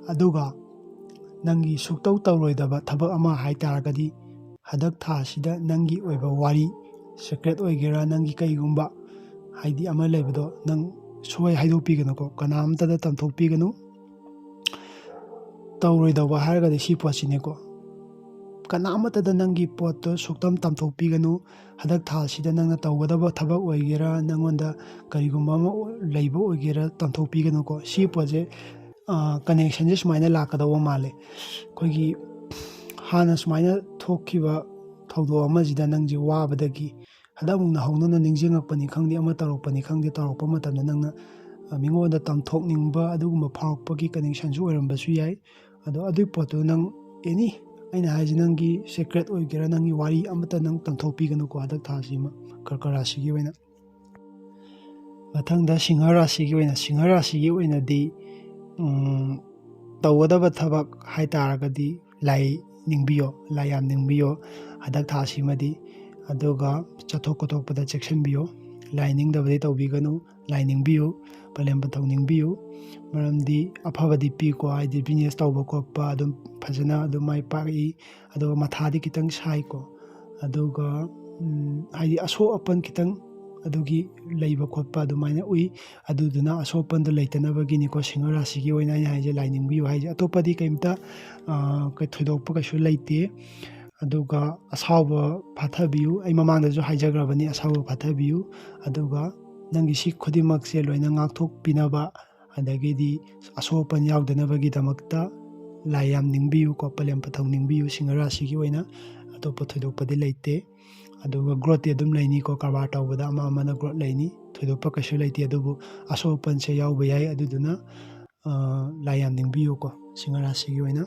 ꯑꯗꯨꯒ ꯅꯪꯒꯤ ꯁꯨꯛꯇꯧ ꯇꯧꯔꯣꯏꯗꯕ ꯊꯕꯛ ꯑꯃ ꯍꯥꯏ ꯇꯥꯔꯒꯗꯤ, ꯍꯟꯗꯛ ꯊꯥꯁꯤꯗ ꯅꯪꯒꯤ ꯑꯣꯏꯕ ꯋꯥꯔꯤ, ꯁꯤꯀ꯭ꯔꯦꯠ ꯑꯣꯏꯒꯦꯔꯥ, ꯅꯪꯒꯤ ꯀꯩꯒꯨꯝꯕ ꯍꯥꯏꯗꯤ ꯑꯃ ꯂꯩꯕꯗꯣ ꯅꯪ ꯁꯨꯡꯍꯥꯏ ꯍꯥꯏꯗꯣꯛꯄꯤꯒꯅꯨꯀꯣ, ꯀꯅꯥꯝꯇꯗ ꯇꯝꯊꯣꯛꯄꯤꯒꯅꯨ꯫ ꯇꯧꯔꯣꯏꯗꯧꯕ ꯍꯥꯏꯔꯒꯗꯤ ꯁꯤ ꯄꯣꯠꯁꯤꯅꯦꯀꯣ꯫ ꯀꯅꯥ ꯑꯃꯠꯇꯗ ꯅꯪꯒꯤ ꯄꯣꯠꯇꯣ ꯁꯨꯛꯇꯝ ꯇꯝꯊꯣꯛꯄꯤꯒꯅꯨ꯫ ꯍꯟꯗꯛ ꯊꯥꯁꯤꯗ ꯅꯪꯅ ꯇꯧꯒꯗꯕ ꯊꯕꯛ ꯑꯣꯏꯒꯦꯔꯥ, ꯅꯪꯉꯣꯟꯗ ꯀꯔꯤꯒꯨꯝꯕ ꯑꯃ ꯂꯩꯕ ꯑꯣꯏꯒꯦꯔꯥ, ꯇꯝꯊꯣꯛꯄꯤꯒꯅꯨꯀꯣ꯫ ꯁꯤ ꯄꯣꯠꯁꯦ ꯀꯅꯦꯛꯁꯟꯁꯦ ꯁꯨꯃꯥꯏꯅ ꯂꯥꯛꯀꯗꯧꯕ ꯃꯥꯜꯂꯦ꯫ ꯑꯩꯈꯣꯏꯒꯤ ꯍꯥꯟꯅ ꯁꯨꯃꯥꯏꯅ ꯊꯣꯛꯈꯤꯕ ꯊꯧꯗꯣꯛ ꯑꯃꯁꯤꯗ ꯅꯪꯁꯦ ꯋꯥꯕꯗꯒꯤ ꯍꯟꯗꯛ ꯑꯃꯨꯛ ꯅꯧꯍꯧꯅꯅ ꯅꯤꯡꯁꯤꯡꯉꯛꯄꯅꯤ ꯈꯪꯗꯦ, ꯑꯃ ꯇꯧꯔꯛꯄꯅꯤ ꯈꯪꯗꯦ, ꯇꯧꯔꯛꯄ ꯃꯇꯝꯗ ꯅꯪꯅ, ꯑ, ꯃꯤꯉꯣꯟꯗ ꯇꯝꯊꯣꯛꯅꯤꯡꯕ ꯑꯗꯨꯒꯨꯝꯕ ꯐꯥꯎꯔꯛꯄꯒꯤ ꯀꯅꯦꯛꯁꯟꯁꯨ ꯑꯣꯏꯔꯝꯕꯁꯨ ꯌꯥꯏ꯫ ꯑꯗꯣ ꯑꯗꯨꯒꯤ ꯄꯣꯠꯇꯨ ꯅꯪ ꯑꯦꯅꯤ, ꯑꯩꯅ ꯍꯥꯏꯁꯦ ꯅꯪꯒꯤ ꯁꯦꯀ꯭ꯔꯦꯠ ꯑꯣꯏꯒꯦꯔꯥ, ꯅꯪꯒꯤ ꯋꯥꯔꯤ ꯑꯃꯠꯇ ꯅꯪ ꯇꯝꯊꯣꯛꯄꯤꯒꯅꯨꯀꯣ ꯍꯟꯗꯛ ꯊꯥꯁꯤꯃ ꯀꯔꯀ ꯔꯥꯁꯤꯒꯤ ꯑꯣꯏꯅ꯫ ꯃꯊꯪꯗ ꯁꯤꯡꯍ ꯔꯥꯁꯤꯒꯤ ꯑꯣꯏꯅ, ꯁꯤꯡꯍ ꯔꯥꯁꯤꯒꯤ ꯑꯣꯏꯅꯗꯤ, ꯎꯝ, ꯇꯧꯒꯗꯕ ꯊꯕꯛ ꯍꯥꯏ ꯇꯥꯔꯒꯗꯤ ꯂꯥꯏ ꯅꯤꯡꯕꯤꯌꯣ, ꯂꯥꯏ ꯌꯥꯝ ꯅꯤꯡꯕꯤꯌꯣ ꯍꯟꯗꯛ ꯊꯥꯁꯤꯃꯗꯤ꯫ ꯑꯗꯨꯒ ꯆꯠꯊꯣꯛ ꯈꯣꯠꯇꯣꯛꯄꯗ ꯆꯦꯛꯁꯤꯟꯕꯤꯌꯣ, ꯂꯥꯏ ꯅꯤꯡꯗꯕꯗꯤ ꯇꯧꯕꯤꯒꯅꯨ, ꯂꯥꯏ ꯅꯤꯡꯕꯤꯌꯨ, ꯄꯂꯦꯝ ꯄꯟꯊꯧ ꯅꯤꯡꯕꯤꯌꯨ꯫ ꯃꯔꯝꯗꯤ ꯑꯐꯕꯗꯤ ꯄꯤꯀꯣ, ꯍꯥꯏꯗꯤ ꯕꯤꯖꯤꯅꯦꯁ ꯇꯧꯕ ꯈꯣꯠꯄ ꯑꯗꯨꯝ ꯐꯖꯅ ꯑꯗꯨꯝ ꯃꯥꯏ ꯄꯥꯛꯏ꯫ ꯑꯗꯨꯒ ꯃꯊꯥꯗꯤ ꯈꯤꯇꯪ ꯁꯥꯏꯀꯣ꯫ ꯑꯗꯨꯒ, ꯎꯝ, ꯍꯥꯏꯗꯤ ꯑꯁꯣꯛ ꯑꯄꯟ ꯈꯤꯇꯪ ꯑꯗꯨꯒꯤ ꯂꯩꯕ ꯈꯣꯠꯄ ꯑꯗꯨꯃꯥꯏꯅ ꯎꯏ꯫ ꯑꯗꯨꯗꯨꯅ ꯑꯁꯣꯛ ꯑꯄꯟꯗꯣ ꯂꯩꯇꯅꯕꯒꯤꯅꯤꯀꯣ ꯁꯤꯡꯍ ꯔꯥꯁꯤꯒꯤ ꯑꯣꯏꯅ ꯑꯩꯅ ꯍꯥꯏꯁꯦ, ꯂꯥꯏ ꯅꯤꯡꯕꯤꯌꯨ ꯍꯥꯏꯁꯦ꯫ ꯑꯇꯣꯞꯄꯗꯤ ꯀꯩꯝꯇ, ꯑ, ꯀꯩ-, ꯊꯣꯏꯗꯣꯛꯄ ꯀꯩꯁꯨ ꯂꯩꯇꯦ꯫ ꯑꯗꯨꯒ ꯑꯁꯥꯎꯕ ꯐꯥꯊꯕꯤꯌꯨ, ꯑꯩ ꯃꯃꯥꯡꯗꯁꯨ ꯍꯥꯏꯖꯈ꯭ꯔꯕꯅꯤ, ꯑꯁꯥꯎꯕ ꯐꯥꯊꯕꯤꯌꯨ꯫ ꯑꯗꯨꯒ ꯅꯪꯒꯤ ꯁꯤ ꯈꯨꯗꯤꯡꯃꯛꯁꯦ ꯂꯣꯏꯅ ꯉꯥꯛꯊꯣꯛꯄꯤꯅꯕ, ꯑꯗꯒꯤꯗꯤ ꯑꯁꯣꯛ ꯑꯄꯟ ꯌꯥꯎꯗꯅꯕꯒꯤꯗꯃꯛꯇ ꯂꯥꯏ ꯌꯥꯝ ꯅꯤꯡꯕꯤꯌꯨꯀꯣ, ꯄꯂꯦꯝ ꯄꯊꯧ ꯅꯤꯡꯕꯤꯌꯨ ꯁꯤꯡꯍ ꯔꯥꯁꯤꯒꯤ ꯑꯣꯏꯅ꯫ ꯑꯇꯣꯞꯄ ꯊꯣꯏꯗꯣꯛꯄꯗꯤ ꯂꯩꯇꯦ꯫ ꯑꯗꯨꯒ ꯒ꯭ꯔꯣꯠꯇꯤ ꯑꯗꯨꯝ ꯂꯩꯅꯤꯀꯣ, ꯀꯔꯕꯥꯔ ꯇꯧꯕꯗ ꯑꯃ ꯑꯃꯅ ꯒ꯭ꯔꯣꯠ ꯂꯩꯅꯤ, ꯊꯣꯏꯗꯣꯛꯄ ꯀꯩꯁꯨ ꯂꯩꯇꯦ꯫ ꯑꯗꯨꯕꯨ ꯑꯁꯣꯛ ꯑꯄꯟꯁꯦ ꯌꯥꯎꯕ ꯌꯥꯏ, ꯑꯗꯨꯗꯨꯅ, ꯑ, ꯂꯥꯏ ꯌꯥꯝ ꯅꯤꯡꯕꯤꯌꯨꯀꯣ ꯁꯤꯡꯍ ꯔꯥꯁꯤꯒꯤ ꯑꯣꯏꯅ꯫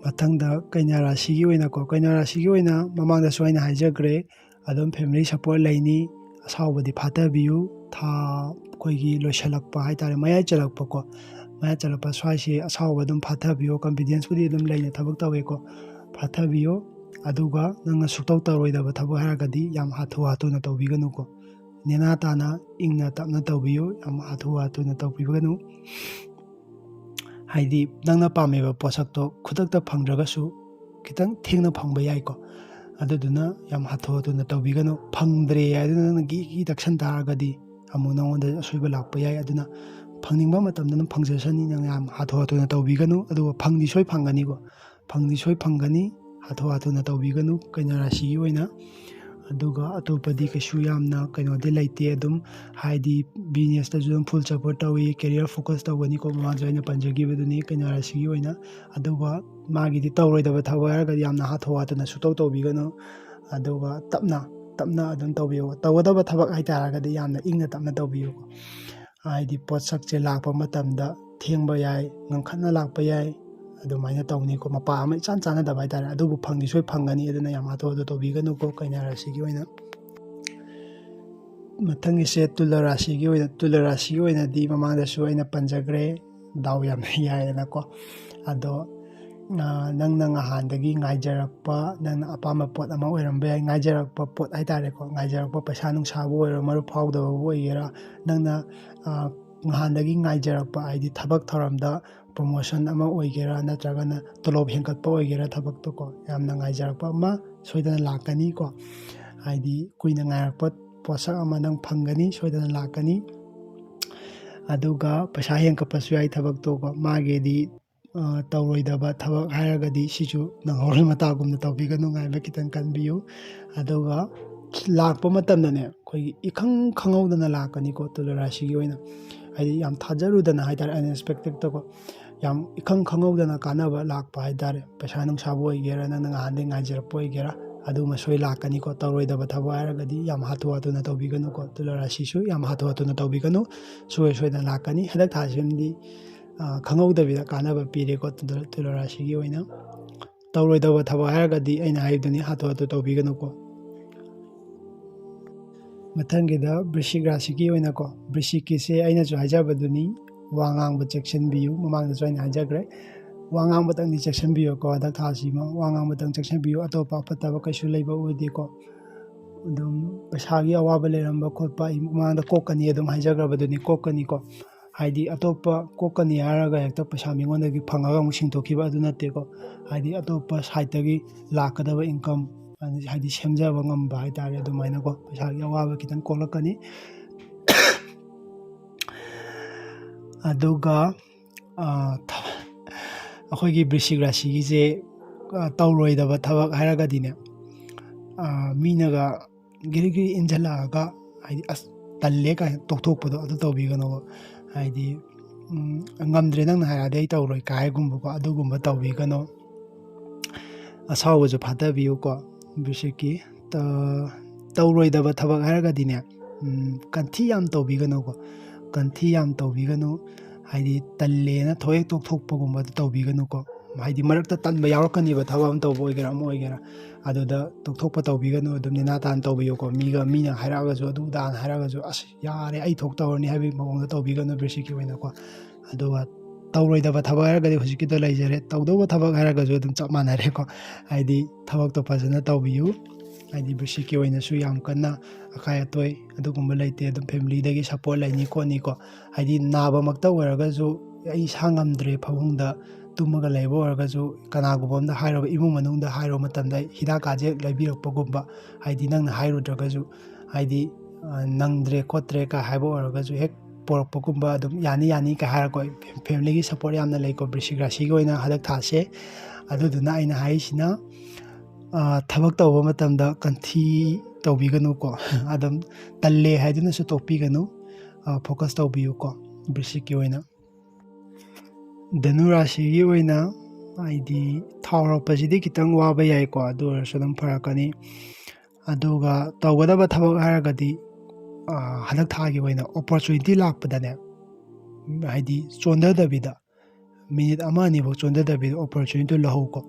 ꯃꯊꯪꯗ ꯀꯩꯅꯥ ꯔꯥꯁꯤꯒꯤ ꯑꯣꯏꯅꯀꯣ, ꯀꯩꯅꯥ ꯔꯥꯁꯤꯒꯤ ꯑꯣꯏꯅ ꯃꯃꯥꯡꯗꯁꯨ ꯑꯩꯅ ꯍꯥꯏꯖꯈ꯭ꯔꯦ, ꯑꯗꯨꯝ ꯐꯦꯃꯤꯂꯤ ꯁꯄꯣꯔꯠ ꯂꯩꯅꯤ, ꯑꯁꯥꯎꯕꯗꯤ ꯐꯥꯊꯕꯤꯌꯨ꯫ ꯊꯥ ꯑꯩꯈꯣꯏꯒꯤ ꯂꯣꯏꯁꯤꯜꯂꯛꯄ ꯍꯥꯏꯇꯥꯔꯦ, ꯃꯌꯥꯏ ꯆꯜꯂꯛꯄꯀꯣ, ꯃꯌꯥꯏ ꯆꯜꯂꯛꯄ ꯁ꯭ꯋꯥꯏꯁꯦ ꯑꯁꯥꯎꯕ ꯑꯗꯨꯝ ꯐꯥꯊꯕꯤꯌꯨ꯫ ꯀꯟꯐꯤꯗꯦꯟꯁꯄꯨꯗꯤ ꯑꯗꯨꯝ ꯂꯩꯅ ꯊꯕꯛ ꯇꯧꯋꯦꯀꯣ, ꯐꯥꯊꯕꯤꯌꯨ꯫ ꯑꯗꯨꯒ ꯅꯪꯅ ꯁꯨꯛꯇꯧ ꯇꯧꯔꯣꯏꯗꯕ ꯊꯕꯛ ꯍꯥꯏꯔꯒꯗꯤ ꯌꯥꯝ ꯍꯥꯊꯨ ꯍꯥꯊꯨꯅ ꯇꯧꯕꯤꯒꯅꯨꯀꯣ, ꯅꯦꯅꯥ ꯇꯥꯅ ꯏꯪꯅ ꯇꯞꯅ ꯇꯧꯕꯤꯌꯨ, ꯌꯥꯝ ꯍꯥꯊꯨ ꯍꯥꯊꯨꯅ ꯇꯧꯕꯤꯒꯅꯨ꯫ ꯍꯥꯏꯗꯤ ꯅꯪꯅ ꯄꯥꯝꯃꯤꯕ ꯄꯣꯠꯁꯛꯇꯣ ꯈꯨꯗꯛꯇ ꯐꯪꯗ꯭ꯔꯒꯁꯨ ꯈꯤꯇꯪ ꯊꯦꯡꯅ ꯐꯪꯕ ꯌꯥꯏꯀꯣ꯫ ꯑꯗꯨꯗꯨꯅ ꯌꯥꯝ ꯍꯥꯊꯨ ꯍꯥꯊꯨꯅ ꯇꯧꯕꯤꯒꯅꯨ꯫ ꯐꯪꯗ꯭ꯔꯦ ꯍꯥꯏꯗꯨꯅ ꯅꯪꯅ ꯒꯤ ꯒꯤ ꯇꯛꯁꯟ ꯇꯥꯔꯒꯗꯤ ꯑꯃꯨꯛ ꯅꯉꯣꯟꯗ ꯑꯁꯣꯏꯕ ꯂꯥꯛꯄ ꯌꯥꯏ꯫ ꯑꯗꯨꯅ ꯐꯪꯅꯤꯡꯕ ꯃꯇꯝꯗ ꯑꯗꯨꯝ ꯐꯪꯖꯁꯅꯤ, ꯅꯪ ꯌꯥꯝ ꯍꯥꯊꯨ ꯍꯥꯊꯨꯅ ꯇꯧꯕꯤꯒꯅꯨ꯫ ꯑꯗꯨꯒ ꯐꯪꯗꯤ ꯁꯣꯏ ꯐꯪꯒꯅꯤꯀꯣ, ꯐꯪꯗꯤ ꯁꯣꯏ ꯐꯪꯒꯅꯤ꯫ ꯍꯥꯊꯨ ꯍꯥꯊꯨꯅ ꯇꯧꯕꯤꯒꯅꯨ ꯀꯩꯅꯥ ꯔꯥꯁꯤꯒꯤ ꯑꯣꯏꯅ꯫ ꯑꯗꯨꯒ ꯑꯇꯣꯞꯄꯗꯤ ꯀꯩꯁꯨ ꯌꯥꯝꯅ ꯀꯩꯅꯣꯗꯤ ꯂꯩꯇꯦ꯫ ꯑꯗꯨꯝ ꯍꯥꯏꯗꯤ ꯕꯤꯖꯤꯅꯦꯁꯇꯁꯨ ꯑꯗꯨꯝ ꯐꯨꯜ ꯁꯞꯄꯣꯔꯠ ꯇꯧꯏ, ꯀꯦꯔꯤꯌꯔ ꯐꯣꯀꯁ ꯇꯧꯒꯅꯤꯀꯣ, ꯃꯃꯥꯡꯁꯨ ꯑꯩꯅ ꯄꯟꯖꯈꯤꯕꯗꯨꯅꯤ ꯀꯩꯅꯣ ꯔꯥꯁꯤꯒꯤ ꯑꯣꯏꯅ꯫ ꯑꯗꯨꯒ ꯃꯥꯒꯤꯗꯤ ꯇꯧꯔꯣꯏꯗꯕ ꯊꯕꯛ ꯍꯥꯏꯔꯒꯗꯤ ꯌꯥꯝꯅ ꯍꯥꯊꯨ ꯍꯥꯊꯨꯅ ꯁꯨꯇꯧ ꯇꯧꯕꯤꯒꯅꯨ꯫ ꯑꯗꯨꯒ ꯇꯞꯅ ꯇꯞꯅ ꯑꯗꯨꯝ ꯇꯧꯕꯤꯌꯨ꯫ ꯇꯧꯒꯗꯕ ꯊꯕꯛ ꯍꯥꯏꯇꯥꯔꯒꯗꯤ ꯌꯥꯝꯅ ꯏꯪꯅ ꯇꯞꯅ ꯇꯧꯕꯤꯌꯨꯀꯣ꯫ ꯍꯥꯏꯗꯤ ꯄꯣꯠꯁꯛꯁꯦ ꯂꯥꯛꯄ ꯃꯇꯝꯗ ꯊꯦꯡꯕ ꯌꯥꯏ, ꯉꯟꯈꯠꯅ ꯂꯥꯛꯄ ꯌꯥꯏ, ꯑꯗꯨꯃꯥꯏꯅ ꯇꯧꯅꯤꯀꯣ꯫ ꯃꯄꯥ ꯑꯃ ꯏꯆꯥꯟ ꯆꯥꯟꯅꯗꯕ ꯍꯥꯏꯇꯥꯔꯦ꯫ ꯑꯗꯨꯕꯨ ꯐꯪꯗꯤ ꯁꯣꯏ ꯐꯪꯒꯅꯤ, ꯑꯗꯨꯅ ꯌꯥꯝ ꯍꯥꯊꯨ ꯍꯥꯊꯨ ꯇꯧꯕꯤꯒꯅꯨꯀꯣ ꯀꯩꯅꯥ ꯔꯥꯁꯤꯒꯤ ꯑꯣꯏꯅ꯫ ꯃꯊꯪꯒꯤꯁꯦ ꯇꯨꯂꯥ ꯔꯥꯁꯤꯒꯤ ꯑꯣꯏꯅ꯫ ꯇꯨꯂꯥ ꯔꯥꯁꯤꯒꯤ ꯑꯣꯏꯅꯗꯤ ꯃꯃꯥꯡꯗꯁꯨ ꯑꯩꯅ ꯄꯟꯖꯈ꯭ꯔꯦ, ꯗꯥꯎ ꯌꯥꯝꯅ ꯌꯥꯏꯌꯦꯅꯀꯣ꯫ ꯑꯗꯣ ꯅꯪꯅ ꯉꯍꯥꯟꯗꯒꯤ ꯉꯥꯏꯖꯔꯛꯄ, ꯅꯪꯅ ꯑꯄꯥꯝꯕ ꯄꯣꯠ ꯑꯃ ꯑꯣꯏꯔꯝꯕ ꯌꯥꯏ, ꯉꯥꯏꯖꯔꯛꯄ ꯄꯣꯠ ꯍꯥꯏꯇꯥꯔꯦꯀꯣ, ꯉꯥꯏꯖꯔꯛꯄ ꯄꯩꯁꯥ ꯅꯨꯡꯁꯥꯕꯨ ꯑꯣꯏꯔꯣ, ꯃꯔꯨꯞ ꯐꯥꯎꯗꯕꯕꯨ ꯑꯣꯏꯒꯦꯔꯥ, ꯅꯪꯅ ꯉꯍꯥꯟꯗꯒꯤ ꯉꯥꯏꯖꯔꯛꯄ, ꯍꯥꯏꯗꯤ ꯊꯕꯛ ꯊꯧꯔꯝꯗ ꯄ꯭ꯔꯣꯃꯣꯁꯟ ꯑꯃ ꯑꯣꯏꯒꯦꯔꯥ, ꯅꯠꯇ꯭ꯔꯒꯅ ꯇꯣꯂꯣꯞ ꯍꯦꯟꯒꯠꯄ ꯑꯣꯏꯒꯦꯔꯥ, ꯊꯕꯛꯇꯣꯀꯣ, ꯌꯥꯝꯅ ꯉꯥꯏꯖꯔꯛꯄ ꯑꯃ ꯁꯣꯏꯗꯅ ꯂꯥꯛꯀꯅꯤꯀꯣ꯫ ꯍꯥꯏꯗꯤ ꯀꯨꯏꯅ ꯉꯥꯏꯔꯛꯄ ꯄꯣꯠꯁꯛ ꯑꯃ ꯅꯪ ꯐꯪꯒꯅꯤ, ꯁꯣꯏꯗꯅ ꯂꯥꯛꯀꯅꯤ꯫ ꯑꯗꯨꯒ ꯄꯩꯁꯥ ꯍꯦꯟꯒꯠꯄꯁꯨ ꯌꯥꯏ ꯊꯕꯛꯇꯣꯀꯣ꯫ ꯃꯥꯒꯤꯗꯤ ꯇꯧꯔꯣꯏꯗꯕ ꯊꯕꯛ ꯍꯥꯏꯔꯒꯗꯤ ꯁꯤꯁꯨ ꯅꯪꯍꯧꯔꯣꯏ ꯃꯇꯥꯒꯨꯝꯅ ꯇꯧꯕꯤꯒꯅꯨ, ꯉꯥꯏꯕ ꯈꯤꯇꯪ ꯀꯟꯕꯤꯌꯨ꯫ ꯑꯗꯨꯒ ꯂꯥꯛꯄ ꯃꯇꯝꯗꯅꯦ, ꯑꯩꯈꯣꯏꯒꯤ ꯏꯈꯪ ꯈꯪꯍꯧꯗꯅ ꯂꯥꯛꯀꯅꯤꯀꯣ ꯇꯨꯂꯥ ꯔꯥꯁꯤꯒꯤ ꯑꯣꯏꯅ꯫ ꯍꯥꯏꯗꯤ ꯌꯥꯝ ꯊꯥꯖꯔꯨꯗꯅ ꯍꯥꯏꯇꯥꯔꯦ, ꯑꯟꯑꯦꯛꯁꯄꯦꯛꯇꯦꯠꯇꯀꯣ, ꯌꯥꯝ ꯏꯈꯪ ꯈꯪꯍꯧꯗꯅ ꯀꯥꯟꯅꯕ ꯂꯥꯛꯄ ꯍꯥꯏꯇꯥꯔꯦ꯫ ꯄꯩꯁꯥ ꯅꯨꯡꯁꯥꯕꯨ ꯑꯣꯏꯒꯦꯔꯥ, ꯅꯪꯅ ꯉꯍꯥꯟꯗꯒꯤ ꯉꯥꯏꯖꯔꯛꯄ ꯑꯣꯏꯒꯦꯔꯥ, ꯑꯗꯨꯃ ꯁꯣꯏ ꯂꯥꯛꯀꯅꯤꯀꯣ꯫ ꯇꯧꯔꯣꯏꯗꯕ ꯊꯕꯛ ꯍꯥꯏꯔꯒꯗꯤ ꯌꯥꯝ ꯍꯥꯊꯨ ꯍꯥꯊꯨꯅ ꯇꯧꯕꯤꯒꯅꯨꯀꯣ꯫ ꯇꯨꯂꯥ ꯔꯥꯁꯤꯁꯨ ꯌꯥꯝ ꯍꯥꯊꯨ ꯍꯥꯊꯨꯅ ꯇꯧꯕꯤꯒꯅꯨ, ꯁꯣꯏ ꯁꯣꯏꯗꯅ ꯂꯥꯛꯀꯅꯤ꯫ ꯍꯟꯗꯛ ꯊꯥꯁꯤꯃꯗꯤ ꯈꯪꯍꯧꯗꯕꯤꯗ ꯀꯥꯟꯅꯕ ꯄꯤꯔꯦꯀꯣ ꯇꯨꯂꯥ ꯔꯥꯁꯤꯒꯤ ꯑꯣꯏꯅ꯫ ꯇꯧꯔꯣꯏꯗꯕ ꯊꯕꯛ ꯍꯥꯏꯔꯒꯗꯤ ꯑꯩꯅ ꯍꯥꯏꯕꯗꯨꯅꯤ, ꯍꯥꯊꯨ ꯍꯥꯊꯨ ꯇꯧꯕꯤꯒꯅꯨꯀꯣ꯫ ꯃꯊꯪꯒꯤꯗ ꯕ꯭ꯔꯤꯁꯤꯛ ꯔꯥꯁꯤꯒꯤ ꯑꯣꯏꯅꯀꯣ, ꯕ꯭ꯔꯤꯁꯤꯛꯀꯤꯁꯦ ꯑꯩꯅꯁꯨ ꯍꯥꯏꯖꯕꯗꯨꯅꯤ, ꯋꯥ ꯉꯥꯡꯕ ꯆꯦꯛꯁꯤꯟꯕꯤꯌꯨ꯫ ꯃꯃꯥꯡꯗꯁꯨ ꯑꯩꯅ ꯍꯥꯏꯖꯈ꯭ꯔꯦ, ꯋꯥ ꯉꯥꯡꯕꯇꯪꯗꯤ ꯆꯦꯛꯁꯤꯟꯕꯤꯌꯨꯀꯣ꯫ ꯍꯟꯗꯛ ꯊꯥꯁꯤꯃ ꯋꯥ ꯉꯥꯡꯕꯇꯪ ꯆꯦꯛꯁꯤꯟꯕꯤꯌꯨ, ꯑꯇꯣꯞꯄ ꯑꯐꯠꯇꯕ ꯀꯩꯁꯨ ꯂꯩꯕ ꯑꯣꯏꯗꯦꯀꯣ꯫ ꯑꯗꯨꯝ ꯄꯩꯁꯥꯒꯤ ꯑꯋꯥꯕ ꯂꯩꯔꯝꯕ ꯈꯣꯠꯄ ꯑꯩ ꯃꯃꯥꯡꯗ ꯀꯣꯛꯀꯅꯤ ꯑꯗꯨꯝ ꯍꯥꯏꯖꯈ꯭ꯔꯕꯗꯨꯅꯤ, ꯀꯣꯛꯀꯅꯤꯀꯣ꯫ ꯍꯥꯏꯗꯤ ꯑꯇꯣꯞꯄ ꯀꯣꯛꯀꯅꯤ ꯍꯥꯏꯔꯒ ꯍꯦꯛꯇ ꯄꯩꯁꯥ ꯃꯤꯉꯣꯟꯗꯒꯤ ꯐꯪꯉꯒ ꯑꯃꯨꯛ ꯁꯤꯡꯊꯣꯛꯈꯤꯕ ꯑꯗꯨ ꯅꯠꯇꯦꯀꯣ꯫ ꯍꯥꯏꯗꯤ ꯑꯇꯣꯞꯄ ꯁꯥꯏꯠꯇꯒꯤ ꯂꯥꯛꯀꯗꯕ ꯏꯟꯀꯝ, ꯍꯥꯏꯗꯤ ꯁꯦꯝꯖꯕ ꯉꯝꯕ ꯍꯥꯏꯇꯥꯔꯦ, ꯑꯗꯨꯃꯥꯏꯅꯀꯣ ꯄꯩꯁꯥꯒꯤ ꯑꯋꯥꯕ ꯈꯤꯇꯪ ꯀꯣꯛꯂꯛꯀꯅꯤ꯫ ꯑꯗꯨꯒ ꯑꯩꯈꯣꯏꯒꯤ ꯕ꯭ꯔꯤꯁꯤꯛ ꯔꯥꯁꯤꯒꯤꯁꯦ ꯇꯧꯔꯣꯏꯗꯕ ꯊꯕꯛ ꯍꯥꯏꯔꯒꯗꯤꯅꯦ, ꯃꯤꯅꯒ ꯒꯤꯔꯤ ꯒꯤꯔꯤ ꯏꯟꯁꯤꯜꯂꯛꯑꯒ, ꯍꯥꯏꯗꯤ ꯑꯁ, ꯇꯜꯂꯦ ꯀꯥꯏꯅ ꯇꯣꯛꯊꯣꯛꯄꯗꯣ ꯑꯗꯨ ꯇꯧꯕꯤꯒꯅꯣꯕ꯫ ꯍꯥꯏꯗꯤ ꯎꯝ, ꯉꯝꯗ꯭ꯔꯦ, ꯅꯪꯅ ꯍꯥꯏꯔꯛꯑꯗꯤ ꯑꯩ ꯇꯧꯔꯣꯏ ꯀꯥꯏ ꯍꯥꯏꯒꯨꯝꯕꯀꯣ, ꯑꯗꯨꯒꯨꯝꯕ ꯇꯧꯕꯤꯒꯅꯣ꯫ ꯑꯁꯥꯎꯕꯁꯨ ꯐꯥꯊꯕꯤꯌꯨꯀꯣ꯫ ꯕ꯭ꯔꯤꯁꯤꯛꯀꯤ ꯇꯧꯔꯣꯏꯗꯕ ꯊꯕꯛ ꯍꯥꯏꯔꯒꯗꯤꯅꯦ, ꯀꯟꯊꯤ ꯌꯥꯝ ꯇꯧꯕꯤꯒꯅꯨꯀꯣ꯫ ꯀꯟꯊꯤ ꯌꯥꯝ ꯇꯧꯕꯤꯒꯅꯨ꯫ ꯍꯥꯏꯗꯤ ꯇꯜꯂꯦꯅ ꯊꯣꯛꯍꯦꯛ ꯇꯣꯛꯊꯣꯛꯄꯒꯨꯝꯕꯗ ꯇꯧꯕꯤꯒꯅꯨꯀꯣ꯫ ꯍꯥꯏꯗꯤ ꯃꯔꯛꯇ ꯇꯟꯕ ꯌꯥꯎꯔꯛꯀꯅꯦꯕ, ꯊꯕꯛ ꯑꯃ ꯇꯧꯕ ꯑꯣꯏꯒꯦꯔꯥ ꯑꯃ ꯑꯣꯏꯒꯦꯔꯥ꯫ ꯑꯗꯨꯗ ꯇꯣꯛꯊꯣꯛꯄ ꯇꯧꯕꯤꯒꯅꯨ꯫ ꯑꯗꯨꯝ ꯅꯦꯅꯥ ꯇꯥꯅ ꯇꯧꯕꯤꯌꯨꯀꯣ꯫ ꯃꯤꯒ ꯃꯤꯅ ꯍꯥꯏꯔꯛꯑꯒꯁꯨ, ꯑꯗꯨ ꯎꯗꯥꯅ ꯍꯥꯏꯔꯛꯑꯒꯁꯨ, ꯑꯁ, ꯌꯥꯔꯦ, ꯑꯩ ꯊꯣꯛ ꯇꯧꯔꯅꯤ ꯍꯥꯏꯕꯒꯤ ꯃꯑꯣꯡꯗ ꯇꯧꯕꯤꯒꯅꯨ ꯕ꯭ꯔꯤꯁꯤꯛꯀꯤ ꯑꯣꯏꯅꯀꯣ꯫ ꯑꯗꯨꯒ ꯇꯧꯔꯣꯏꯗꯕ ꯊꯕꯛ ꯍꯥꯏꯔꯒꯗꯤ ꯍꯧꯖꯤꯛꯀꯤꯗꯣ ꯂꯩꯖꯔꯦ꯫ ꯇꯧꯗꯧꯕ ꯊꯕꯛ ꯍꯥꯏꯔꯒꯁꯨ ꯑꯗꯨꯝ ꯆꯞ ꯃꯥꯟꯅꯔꯦꯀꯣ꯫ ꯍꯥꯏꯗꯤ ꯊꯕꯛꯇꯣ ꯐꯖꯅ ꯇꯧꯕꯤꯌꯨ꯫ ꯍꯥꯏꯗꯤ ꯕ꯭ꯔꯤꯁꯤꯛꯀꯤ ꯑꯣꯏꯅꯁꯨ ꯌꯥꯝ ꯀꯟꯅ ꯑꯀꯥꯏ ꯑꯇꯣꯏ ꯑꯗꯨꯒꯨꯝꯕ ꯂꯩꯇꯦ꯫ ꯑꯗꯨꯝ ꯐꯦꯃꯤꯂꯤꯗꯒꯤ ꯁꯞꯄꯣꯔꯠ ꯂꯩꯅꯤ ꯈꯣꯠꯅꯤꯀꯣ꯫ ꯍꯥꯏꯗꯤ ꯅꯥꯕꯃꯛꯇ ꯑꯣꯏꯔꯒꯁꯨ, ꯑꯩ ꯏꯁꯥ ꯉꯝꯗ꯭ꯔꯦ, ꯐꯃꯨꯡꯗ ꯇꯨꯝꯃꯒ ꯂꯩꯕ ꯑꯣꯏꯔꯒꯁꯨ, ꯀꯅꯥꯒꯨꯝꯕ ꯑꯃꯗ ꯍꯥꯏꯔꯨꯕ, ꯏꯃꯨꯡ ꯃꯅꯨꯡꯗ ꯍꯥꯏꯔꯨꯕ ꯃꯇꯝꯗ ꯍꯤꯗꯥꯛ ꯀꯥꯁꯦ ꯂꯩꯕꯤꯔꯛꯄꯒꯨꯝꯕ, ꯍꯥꯏꯗꯤ ꯅꯪꯅ ꯍꯥꯏꯔꯨꯗ꯭ꯔꯒꯁꯨ, ꯍꯥꯏꯗꯤ ꯅꯪꯗ꯭ꯔꯦ ꯈꯣꯠꯇ꯭ꯔꯦ ꯀꯥꯏ ꯍꯥꯏꯕ ꯑꯣꯏꯔꯒꯁꯨ, ꯍꯦꯛ ꯄꯣꯔꯛꯄꯒꯨꯝꯕ, ꯑꯗꯨꯝ ꯌꯥꯅꯤ ꯌꯥꯅꯤ ꯀꯥꯏ ꯍꯥꯏꯔꯛꯄ, ꯐꯦꯃꯤꯂꯤꯒꯤ ꯁꯞꯄꯣꯔꯠ ꯌꯥꯝꯅ ꯂꯩꯀꯣ ꯕ꯭ꯔꯤꯁꯤꯛ ꯔꯥꯁꯤꯒꯤ ꯑꯣꯏꯅ ꯍꯟꯗꯛ ꯊꯥꯁꯦ꯫ ꯑꯗꯨꯗꯨꯅ ꯑꯩꯅ ꯍꯥꯏꯔꯤꯁꯤꯅ, ꯊꯕꯛ ꯇꯧꯕ ꯃꯇꯝꯗ ꯀꯟꯊꯤ ꯇꯧꯕꯤꯒꯅꯨꯀꯣ꯫ ꯑꯗꯨꯝ ꯇꯜꯂꯦ ꯍꯥꯏꯗꯨꯅꯁꯨ ꯇꯣꯛꯄꯤꯒꯅꯨ꯫ ꯐꯣꯀꯁ ꯇꯧꯕꯤꯌꯨꯀꯣ ꯕ꯭ꯔꯤꯁꯤꯛꯀꯤ ꯑꯣꯏꯅ꯫ ꯙꯅꯨ ꯔꯥꯁꯤꯒꯤ ꯑꯣꯏꯅ ꯍꯥꯏꯗꯤ ꯊꯥꯎ ꯍꯧꯔꯛꯄꯁꯤꯗꯤ ꯈꯤꯇꯪ ꯋꯥꯕ ꯌꯥꯏꯀꯣ, ꯑꯗꯨ ꯑꯣꯏꯔꯁꯨ ꯑꯗꯨꯝ ꯐꯔꯛꯀꯅꯤ꯫ ꯑꯗꯨꯒ ꯇꯧꯒꯗꯕ ꯊꯕꯛ ꯍꯥꯏꯔꯒꯗꯤ, ꯍꯟꯗꯛ ꯊꯥꯒꯤ ꯑꯣꯏꯅ ꯑꯣꯄꯣꯔꯆꯨꯅꯤꯇꯤ ꯂꯥꯛꯄꯗꯅꯦ, ꯍꯥꯏꯗꯤ ꯆꯣꯟꯊꯗꯕꯤꯗ, ꯃꯤꯅꯤꯠ ꯑꯃ ꯑꯅꯤꯐꯥꯎ ꯆꯣꯟꯊꯗꯕꯤꯗ ꯑꯣꯄꯣꯔꯆꯨꯅꯤꯇꯤ ꯂꯧꯍꯧꯀꯣ꯫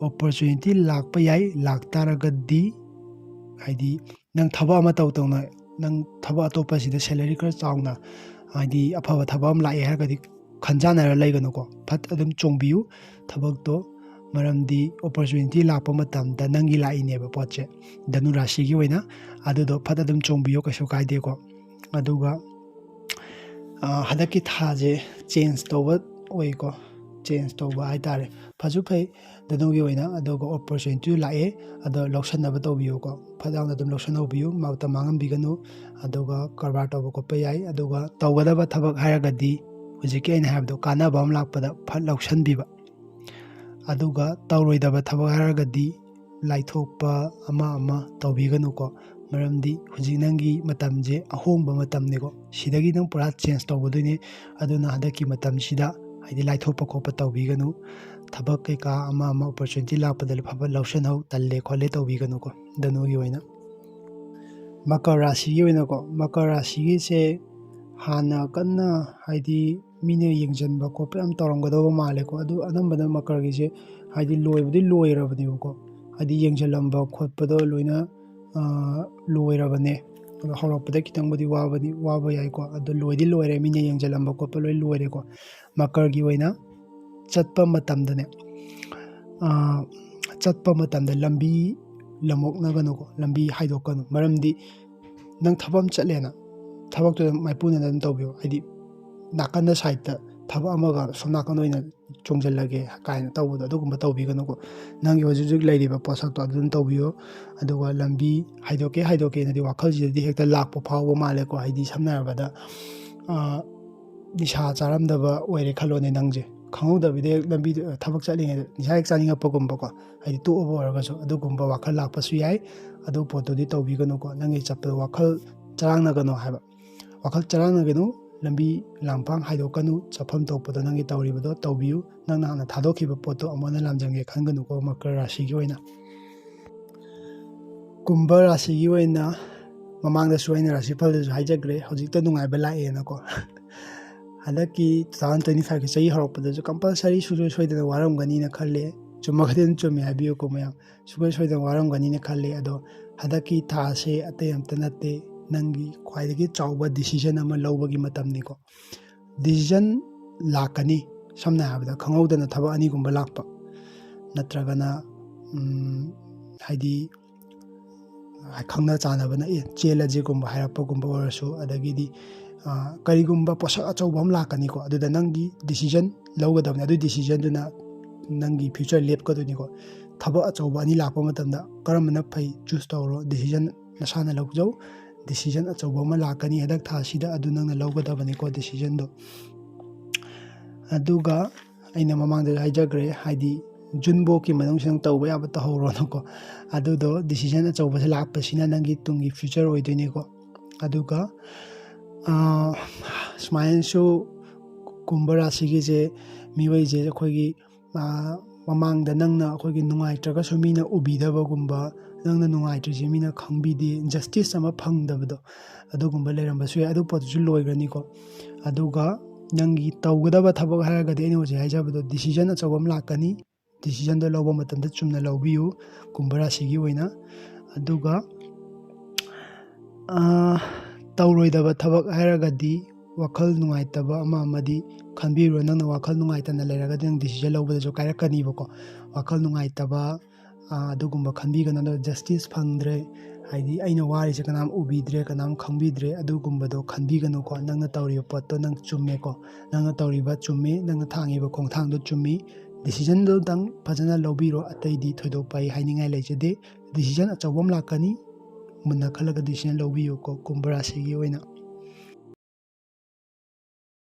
ꯑꯣꯄꯣꯔꯆꯨꯅꯤꯇꯤ ꯂꯥꯛꯄ ꯌꯥꯏ, ꯂꯥꯛꯇꯥꯔꯒꯗꯤ, ꯍꯥꯏꯗꯤ ꯅꯪ ꯊꯕꯛ ꯑꯃ ꯇꯧ ꯇꯧꯅ, ꯅꯪ ꯊꯕꯛ ꯑꯇꯣꯞꯄꯁꯤꯗ ꯁꯦꯂꯔꯤ ꯈꯔ ꯆꯥꯎꯅ, ꯍꯥꯏꯗꯤ ꯑꯐꯕ ꯊꯕꯛ ꯑꯃ ꯂꯥꯛꯑꯦ ꯍꯥꯏꯔꯒꯗꯤ ꯈꯟꯖꯥꯟꯅꯔ ꯂꯩꯒꯅꯨꯀꯣ꯫ ꯐꯠ ꯑꯗꯨꯝ ꯆꯣꯡꯕꯤꯌꯨ ꯊꯕꯛꯇꯣ, ꯃꯔꯝꯗꯤ ꯑꯣꯄꯣꯔꯆꯨꯅꯤꯇꯤ ꯂꯥꯛꯄ ꯃꯇꯝꯗ ꯅꯪꯒꯤ ꯂꯥꯛꯏꯅꯦꯕ ꯄꯣꯠꯁꯦ, ꯙꯅꯨ ꯔꯥꯁꯤꯒꯤ ꯑꯣꯏꯅ꯫ ꯑꯗꯨꯗꯣ ꯐꯠ ꯑꯗꯨꯝ ꯆꯣꯡꯕꯤꯌꯨ, ꯀꯩꯁꯨ ꯀꯥꯏꯗꯦꯀꯣ꯫ ꯑꯗꯨꯒ ꯍꯟꯗꯛꯀꯤ ꯊꯥꯁꯦ ꯆꯦꯟꯖ ꯇꯧꯕ ꯑꯣꯏꯀꯣ꯫ ꯆꯦꯟꯖ ꯇꯧꯕ ꯍꯥꯏꯇꯥꯔꯦ꯫ ꯐꯁꯨ ꯐꯩ ꯙꯅꯨꯒꯤ ꯑꯣꯏꯅ, ꯑꯗꯨꯒ ꯑꯣꯄꯣꯔꯆꯨꯅꯤꯇꯤꯁꯨ ꯂꯥꯛꯑꯦ꯫ ꯑꯗꯣ ꯂꯧꯁꯟꯅꯕ ꯇꯧꯕꯤꯌꯨꯀꯣ, ꯐꯠ ꯂꯥꯎꯅ ꯑꯗꯨꯝ ꯂꯧꯁꯟꯍꯧꯕꯤꯌꯨ, ꯃꯇꯝ ꯃꯥꯡꯍꯟꯕꯤꯒꯅꯨ꯫ ꯑꯗꯨꯒ ꯀꯔꯕꯥꯔ ꯇꯧꯕ ꯈꯣꯠꯄ ꯌꯥꯏ꯫ ꯑꯗꯨꯒ ꯇꯧꯒꯗꯕ ꯊꯕꯛ ꯍꯥꯏꯔꯒꯗꯤ ꯍꯧꯖꯤꯛꯀꯤ ꯑꯩꯅ ꯍꯥꯏꯕꯗꯣ, ꯀꯥꯟꯅꯕ ꯑꯃ ꯂꯥꯛꯄꯗ ꯐꯠ ꯂꯧꯁꯟꯕꯤꯕ꯫ ꯑꯗꯨꯒ ꯇꯧꯔꯣꯏꯗꯕ ꯊꯕꯛ ꯍꯥꯏꯔꯒꯗꯤ ꯂꯥꯏꯊꯣꯛꯄ ꯑꯃ ꯑꯃ ꯇꯧꯕꯤꯒꯅꯨꯀꯣ꯫ ꯃꯔꯝꯗꯤ ꯍꯧꯖꯤꯛ ꯅꯪꯒꯤ ꯃꯇꯝꯁꯦ ꯑꯍꯣꯡꯕ ꯃꯇꯝꯅꯤꯀꯣ꯫ ꯁꯤꯗꯒꯤ ꯅꯪ ꯄꯨꯔꯥ ꯆꯦꯟꯖ ꯇꯧꯒꯗꯣꯏꯅꯦ꯫ ꯑꯗꯨꯅ ꯍꯟꯗꯛꯀꯤ ꯃꯇꯝꯁꯤꯗ, ꯍꯥꯏꯗꯤ, ꯂꯥꯏꯊꯣꯛꯄ ꯈꯣꯠꯄ ꯇꯧꯕꯤꯒꯅꯨ꯫ ꯊꯕꯛ ꯀꯩꯀꯥ ꯑꯃ ꯑꯃ ꯑꯣꯄꯣꯔꯆꯨꯅꯤꯇꯤ ꯂꯥꯛꯄꯗ ꯐꯕ ꯂꯧꯁꯤꯟꯍꯧ, ꯇꯜꯂꯦ ꯈꯣꯠꯂꯦ ꯇꯧꯕꯤꯒꯅꯨꯀꯣ꯫ ꯙꯅꯨꯒꯤ ꯑꯣꯏꯅ, ꯃꯀꯔ ꯔꯥꯁꯤꯒꯤ ꯑꯣꯏꯅꯀꯣ, ꯃꯀꯔ ꯔꯥꯁꯤꯒꯤꯁꯦ ꯍꯥꯟꯅ ꯀꯟꯅ, ꯍꯥꯏꯗꯤ, ꯃꯤꯅ ꯌꯦꯡꯁꯤꯟꯕ ꯈꯣꯠꯄ ꯌꯥꯝ ꯇꯧꯔꯝꯒꯗꯧꯕ ꯃꯥꯜꯂꯦꯀꯣ꯫ ꯑꯗꯨ ꯑꯅꯝꯕꯅ ꯃꯀꯔꯒꯤꯁꯦ, ꯍꯥꯏꯗꯤ, ꯂꯣꯏꯕꯗꯤ ꯂꯣꯏꯔꯕꯅꯦꯕꯀꯣ, ꯍꯥꯏꯗꯤ, ꯌꯦꯡꯁꯤꯜꯂꯝꯕ ꯈꯣꯠꯄꯗꯣ ꯂꯣꯏꯅ, ꯑ, ꯂꯣꯏꯔꯕꯅꯦ꯫ ꯑꯗꯣ ꯍꯧꯔꯛꯄꯗ ꯈꯤꯇꯪꯕꯨꯗꯤ ꯋꯥꯕꯗꯤ ꯋꯥꯕ ꯌꯥꯏꯀꯣ, ꯑꯗꯣ ꯂꯣꯏꯗꯤ ꯂꯣꯏꯔꯦ, ꯃꯤꯅ ꯌꯦꯡꯁꯤꯜꯂꯝꯕ ꯈꯣꯠꯄ ꯂꯣꯏ ꯂꯣꯏꯔꯦꯀꯣ꯫ ꯃꯀꯔꯒꯤ ꯑꯣꯏꯅ ꯆꯠꯄ ꯃꯇꯝꯗꯅꯦ, ꯑ, ꯆꯠꯄ ꯃꯇꯝꯗ ꯂꯝꯕꯤ ꯂꯝꯃꯣꯛꯅꯒꯅꯨꯀꯣ, ꯂꯝꯕꯤ ꯍꯥꯏꯗꯣꯛꯀꯅꯨ꯫ ꯃꯔꯝꯗꯤ ꯅꯪ ꯊꯕꯛ ꯑꯃ ꯆꯠꯂꯦꯅ, ꯊꯕꯛꯇꯨꯗ ꯃꯥꯏꯄꯨꯅꯅ ꯑꯗꯨꯝ ꯇꯧꯕꯤꯌꯨ꯫ ꯍꯥꯏꯗꯤ, ꯅꯥꯀꯟꯗ ꯁꯥꯏꯗꯇ ꯊꯕꯛ ꯑꯃꯒ ꯁꯣꯝ ꯅꯥꯀꯟ ꯑꯣꯏꯅ ꯆꯣꯡꯁꯤꯜꯂꯒꯦ ꯀꯥꯏꯅ ꯇꯧꯕꯗꯣ, ꯑꯗꯨꯒꯨꯝꯕ ꯇꯧꯕꯤꯒꯅꯨꯀꯣ꯫ ꯅꯪꯒꯤ ꯍꯧꯖꯤꯛ ꯍꯧꯖꯤꯛ ꯂꯩꯔꯤꯕ ꯄꯣꯠꯁꯛꯇꯣ ꯑꯗꯨꯝ ꯇꯧꯕꯤꯌꯨ꯫ ꯑꯗꯨꯒ ꯂꯝꯕꯤ ꯍꯥꯏꯗꯣꯛꯀꯦ ꯍꯥꯏꯗꯣꯛꯀꯦꯅꯗꯤ ꯋꯥꯈꯜꯁꯤꯗꯗꯤ ꯍꯦꯛꯇ ꯂꯥꯛꯄ ꯐꯥꯎꯕ ꯃꯥꯜꯂꯦꯀꯣ꯫ ꯍꯥꯏꯗꯤ, ꯁꯝꯅ ꯍꯥꯏꯔꯕꯗ, ꯑ, ꯅꯤꯁꯥ ꯆꯥꯔꯝꯗꯕ ꯑꯣꯏꯔꯦ ꯈꯜꯂꯣꯅꯦ, ꯅꯪꯁꯦ ꯈꯪꯍꯧꯗꯕꯤꯗ ꯍꯦꯛ ꯂꯝꯕꯤꯗ, ꯊꯕꯛ ꯆꯠꯂꯤꯉꯩꯗ ꯅꯤꯁꯥ ꯍꯦꯛ ꯆꯥꯅꯤꯡꯉꯛꯄꯒꯨꯝꯕꯀꯣ, ꯍꯥꯏꯗꯤ, ꯇꯣꯛꯑꯕ ꯑꯣꯏꯔꯒꯁꯨ ꯑꯗꯨꯒꯨꯝꯕ ꯋꯥꯈꯜ ꯂꯥꯛꯄꯁꯨ ꯌꯥꯏ꯫ ꯑꯗꯨ ꯄꯣꯠꯇꯨꯗꯤ ꯇꯧꯕꯤꯒꯅꯨꯀꯣ꯫ ꯅꯪꯒꯤ ꯆꯠꯄꯗ ꯋꯥꯈꯜ ꯆꯔꯥꯡꯅꯒꯅꯨ ꯍꯥꯏꯕ, ꯋꯥꯈꯜ ꯆꯔꯥꯡꯅꯒꯅꯨ꯫ ꯂꯝꯕꯤ ꯂꯥꯡꯐꯥꯡ ꯍꯥꯏꯗꯣꯛꯀꯅꯨ꯫ ꯆꯠꯐꯝ ꯊꯣꯛꯄꯗꯣ ꯅꯪꯒꯤ ꯇꯧꯔꯤꯕꯗꯣ ꯇꯧꯕꯤꯌꯨ꯫ ꯅꯪꯅ ꯍꯥꯟꯅ ꯊꯥꯗꯣꯛꯈꯤꯕ ꯄꯣꯠꯇꯣ ꯑꯃꯨꯛ ꯍꯟꯅ ꯂꯥꯝꯖꯟꯒꯦ ꯈꯟꯒꯅꯨꯀꯣ, ꯃꯀꯔ ꯔꯥꯁꯤꯒꯤ ꯑꯣꯏꯅ꯫ ꯀꯨꯝꯚ ꯔꯥꯁꯤꯒꯤ ꯑꯣꯏꯅ, ꯃꯃꯥꯡꯗꯁꯨ ꯑꯩꯅ ꯔꯥꯁꯤꯐꯜꯗꯁꯨ ꯍꯥꯏꯖꯈ꯭ꯔꯦ, ꯍꯧꯖꯤꯛꯇ ꯅꯨꯡꯉꯥꯏꯕ ꯂꯥꯛꯑꯦꯅꯀꯣ꯫ ꯍꯟꯗꯛꯀꯤ two thousand twenty five ꯀꯤ ꯆꯍꯤ ꯍꯧꯔꯛꯄꯗꯁꯨ compulsory ꯁꯨꯡꯁꯣꯏ ꯁꯣꯏꯗꯅ ꯋꯥꯔꯝꯒꯅꯤꯅ ꯈꯜꯂꯦ꯫ ꯆꯨꯝꯃꯒꯗꯤ ꯑꯗꯨꯝ ꯆꯨꯝꯃꯦ ꯍꯥꯏꯕꯤꯌꯨꯀꯣ ꯃꯌꯥꯝ, ꯁꯨꯡꯁꯣꯏ ꯁꯣꯏꯗꯅ ꯋꯥꯔꯝꯒꯅꯤꯅ ꯈꯜꯂꯦ꯫ ꯑꯗꯣ ꯍꯟꯗꯛꯀꯤ ꯊꯥꯁꯦ ꯑꯇꯩ ꯑꯝꯇ ꯅꯠꯇꯦ, ꯅꯪꯒꯤ ꯈ꯭ꯋꯥꯏꯗꯒꯤ ꯆꯥꯎꯕ decision ꯑꯃ ꯂꯧꯕꯒꯤ ꯃꯇꯝꯅꯤꯀꯣ꯫ Decision ꯂꯥꯛꯀꯅꯤ꯫ ꯁꯝꯅ ꯍꯥꯏꯔꯕꯗ, ꯈꯪꯍꯧꯗꯅ ꯊꯕꯛ ꯑꯅꯤꯒꯨꯝꯕ ꯂꯥꯛꯄ, ꯅꯠꯇ꯭ꯔꯒꯅ, ꯎꯝ, ꯍꯥꯏꯗꯤ, ꯈꯪꯅ ꯆꯥꯟꯅꯕꯅ, "ꯑꯦ, ꯆꯦꯜꯂꯁꯤꯒꯨꯝꯕ" ꯍꯥꯏꯔꯛꯄꯒꯨꯝꯕ ꯑꯣꯏꯔꯁꯨ, ꯑꯗꯒꯤꯗꯤ, ꯑ, ꯀꯔꯤꯒꯨꯝꯕ ꯄꯣꯠꯁꯛ ꯑꯆꯧꯕ ꯑꯃ ꯂꯥꯛꯀꯅꯤꯀꯣ꯫ ꯑꯗꯨꯗ ꯅꯪꯒꯤ decision ꯂꯧꯒꯗꯕꯅꯤ꯫ ꯑꯗꯨꯒꯤ decisionꯗꯨꯅ ꯅꯪꯒꯤ future ꯂꯦꯞꯀꯗꯣꯏꯅꯤꯀꯣ꯫ ꯊꯕꯛ ꯑꯆꯧꯕ ꯑꯅꯤ ꯂꯥꯛꯄ ꯃꯇꯝꯗ ꯀꯔꯝꯕꯅ ꯐꯩ, choose ꯇꯧꯔꯣ꯫ Decision ꯅꯁꯥꯅ ꯂꯧꯖꯧ꯫ Decision ꯑꯆꯧꯕ ꯑꯃ ꯂꯥꯛꯀꯅꯤ ꯍꯟꯗꯛ ꯊꯥꯁꯤꯗ, ꯑꯗꯨ ꯅꯪꯅ ꯂꯧꯒꯗꯕꯅꯤꯀꯣ, decisionꯗꯣ꯫ ꯑꯗꯨꯒ ꯑꯩꯅ ꯃꯃꯥꯡꯗꯁꯨ ꯍꯥꯏꯖꯈ꯭ꯔꯦ, ꯍꯥꯏꯗꯤ, ꯖꯨꯟꯐꯧꯒꯤ ꯃꯅꯨꯡꯁꯤꯗ ꯅꯪ ꯇꯧꯕ ꯌꯥꯕ ꯇꯧꯍꯧꯔꯣꯅꯀꯣ꯫ ꯑꯗꯨꯗꯣ decision ꯑꯆꯧꯕꯁꯦ ꯂꯥꯛꯄꯁꯤꯅ ꯅꯪꯒꯤ ꯇꯨꯡꯒꯤ future ꯑꯣꯏꯗꯣꯏꯅꯤꯀꯣ꯫ ꯑꯗꯨꯒ ꯑꯥ, ꯁꯨꯃꯥꯏꯅꯁꯨ ꯀꯨꯝꯚ ꯔꯥꯁꯤꯒꯤꯁꯦ, ꯃꯤꯑꯣꯏꯁꯦ ꯑꯩꯈꯣꯏꯒꯤ, ꯑꯥ, ꯃꯃꯥꯡꯗ ꯅꯪꯅ ꯑꯩꯈꯣꯏꯒꯤ ꯅꯨꯡꯉꯥꯏꯇ꯭ꯔꯒꯁꯨ ꯃꯤꯅ ꯎꯕꯤꯗꯕꯒꯨꯝꯕ, ꯅꯪꯅ ꯅꯨꯡꯉꯥꯏꯇ꯭ꯔꯤꯁꯦ ꯃꯤꯅ ꯈꯪꯕꯤꯗꯦ, justice ꯑꯃ ꯐꯪꯗꯕꯗꯣ, ꯑꯗꯨꯒꯨꯝꯕ ꯂꯩꯔꯝꯕꯁꯨ ꯌꯥꯏ꯫ ꯑꯗꯨ ꯄꯣꯠꯇꯨꯁꯨ ꯂꯣꯏꯈ꯭ꯔꯅꯤꯀꯣ꯫ ꯑꯗꯨꯒ ꯅꯪꯒꯤ ꯇꯧꯒꯗꯕ ꯊꯕꯛ ꯍꯥꯏꯔꯒꯗꯤ ꯑꯩꯅ ꯍꯧꯖꯤꯛ ꯍꯥꯏꯖꯕꯗꯣ decision ꯑꯆꯧꯕ ꯑꯃ ꯂꯥꯛꯀꯅꯤ꯫ Decisionꯗꯣ ꯂꯧꯕ ꯃꯇꯝꯗ ꯆꯨꯝꯅ ꯂꯧꯕꯤꯌꯨ ꯀꯨꯝꯚ ꯔꯥꯁꯤꯒꯤ ꯑꯣꯏꯅ꯫ ꯑꯗꯨꯒ ꯑꯥ, ꯇꯧꯔꯣꯏꯗꯕ ꯊꯕꯛ ꯍꯥꯏꯔꯒꯗꯤ ꯋꯥꯈꯜ ꯅꯨꯡꯉꯥꯏꯇꯕ ꯑꯃ ꯑꯃꯗꯤ ꯈꯟꯕꯤꯔꯨꯔꯣ꯫ ꯅꯪꯅ ꯋꯥꯈꯜ ꯅꯨꯡꯉꯥꯏꯇꯅ ꯂꯩꯔꯒꯗꯤ ꯅꯪ decision ꯂꯧꯕꯗꯁꯨ ꯀꯥꯏꯔꯛꯀꯅꯤꯕꯀꯣ꯫ ꯋꯥꯈꯜ ꯅꯨꯡꯉꯥꯏꯇꯕ, ꯑꯥ, ꯑꯗꯨꯒꯨꯝꯕ ꯈꯟꯕꯤꯒꯅꯨ꯫ ꯑꯗꯣ justice ꯐꯪꯗ꯭ꯔꯦ, ꯍꯥꯏꯗꯤ ꯑꯩꯅ ꯋꯥꯔꯤꯁꯦ ꯀꯅꯥꯝ ꯎꯕꯤꯗ꯭ꯔꯦ, ꯀꯅꯥꯝ ꯈꯪꯕꯤꯗ꯭ꯔꯦ, ꯑꯗꯨꯒꯨꯝꯕꯗꯣ ꯈꯟꯕꯤꯒꯅꯨꯀꯣ꯫ ꯅꯪꯅ ꯇꯧꯔꯤꯕ ꯄꯣꯠꯇꯣ ꯅꯪ ꯆꯨꯝꯃꯦꯀꯣ, ꯅꯪꯅ ꯇꯧꯔꯤꯕ ꯆꯨꯝꯃꯤ, ꯅꯪꯅ ꯊꯥꯡꯉꯤꯕ ꯈꯣꯡꯊꯥꯡꯗꯣ ꯆꯨꯝꯃꯤ꯫ Decisionꯗꯨꯗꯪ ꯐꯖꯅ ꯂꯧꯕꯤꯔꯣ, ꯑꯇꯩꯗꯤ ꯊꯣꯏꯗꯣꯛꯄ ꯑꯩ ꯍꯥꯏꯅꯤꯡꯉꯥꯏ ꯂꯩꯖꯗꯦ꯫ Decision ꯑꯆꯧꯕ ꯑꯃ ꯂꯥꯛꯀꯅꯤ, ꯃꯨꯟꯅ ꯈꯜꯂꯒ decision ꯂꯧꯕꯤꯌꯨꯀꯣ ꯀꯨꯝꯚ ꯔꯥꯁꯤꯒꯤ ꯑꯣꯏꯅ꯫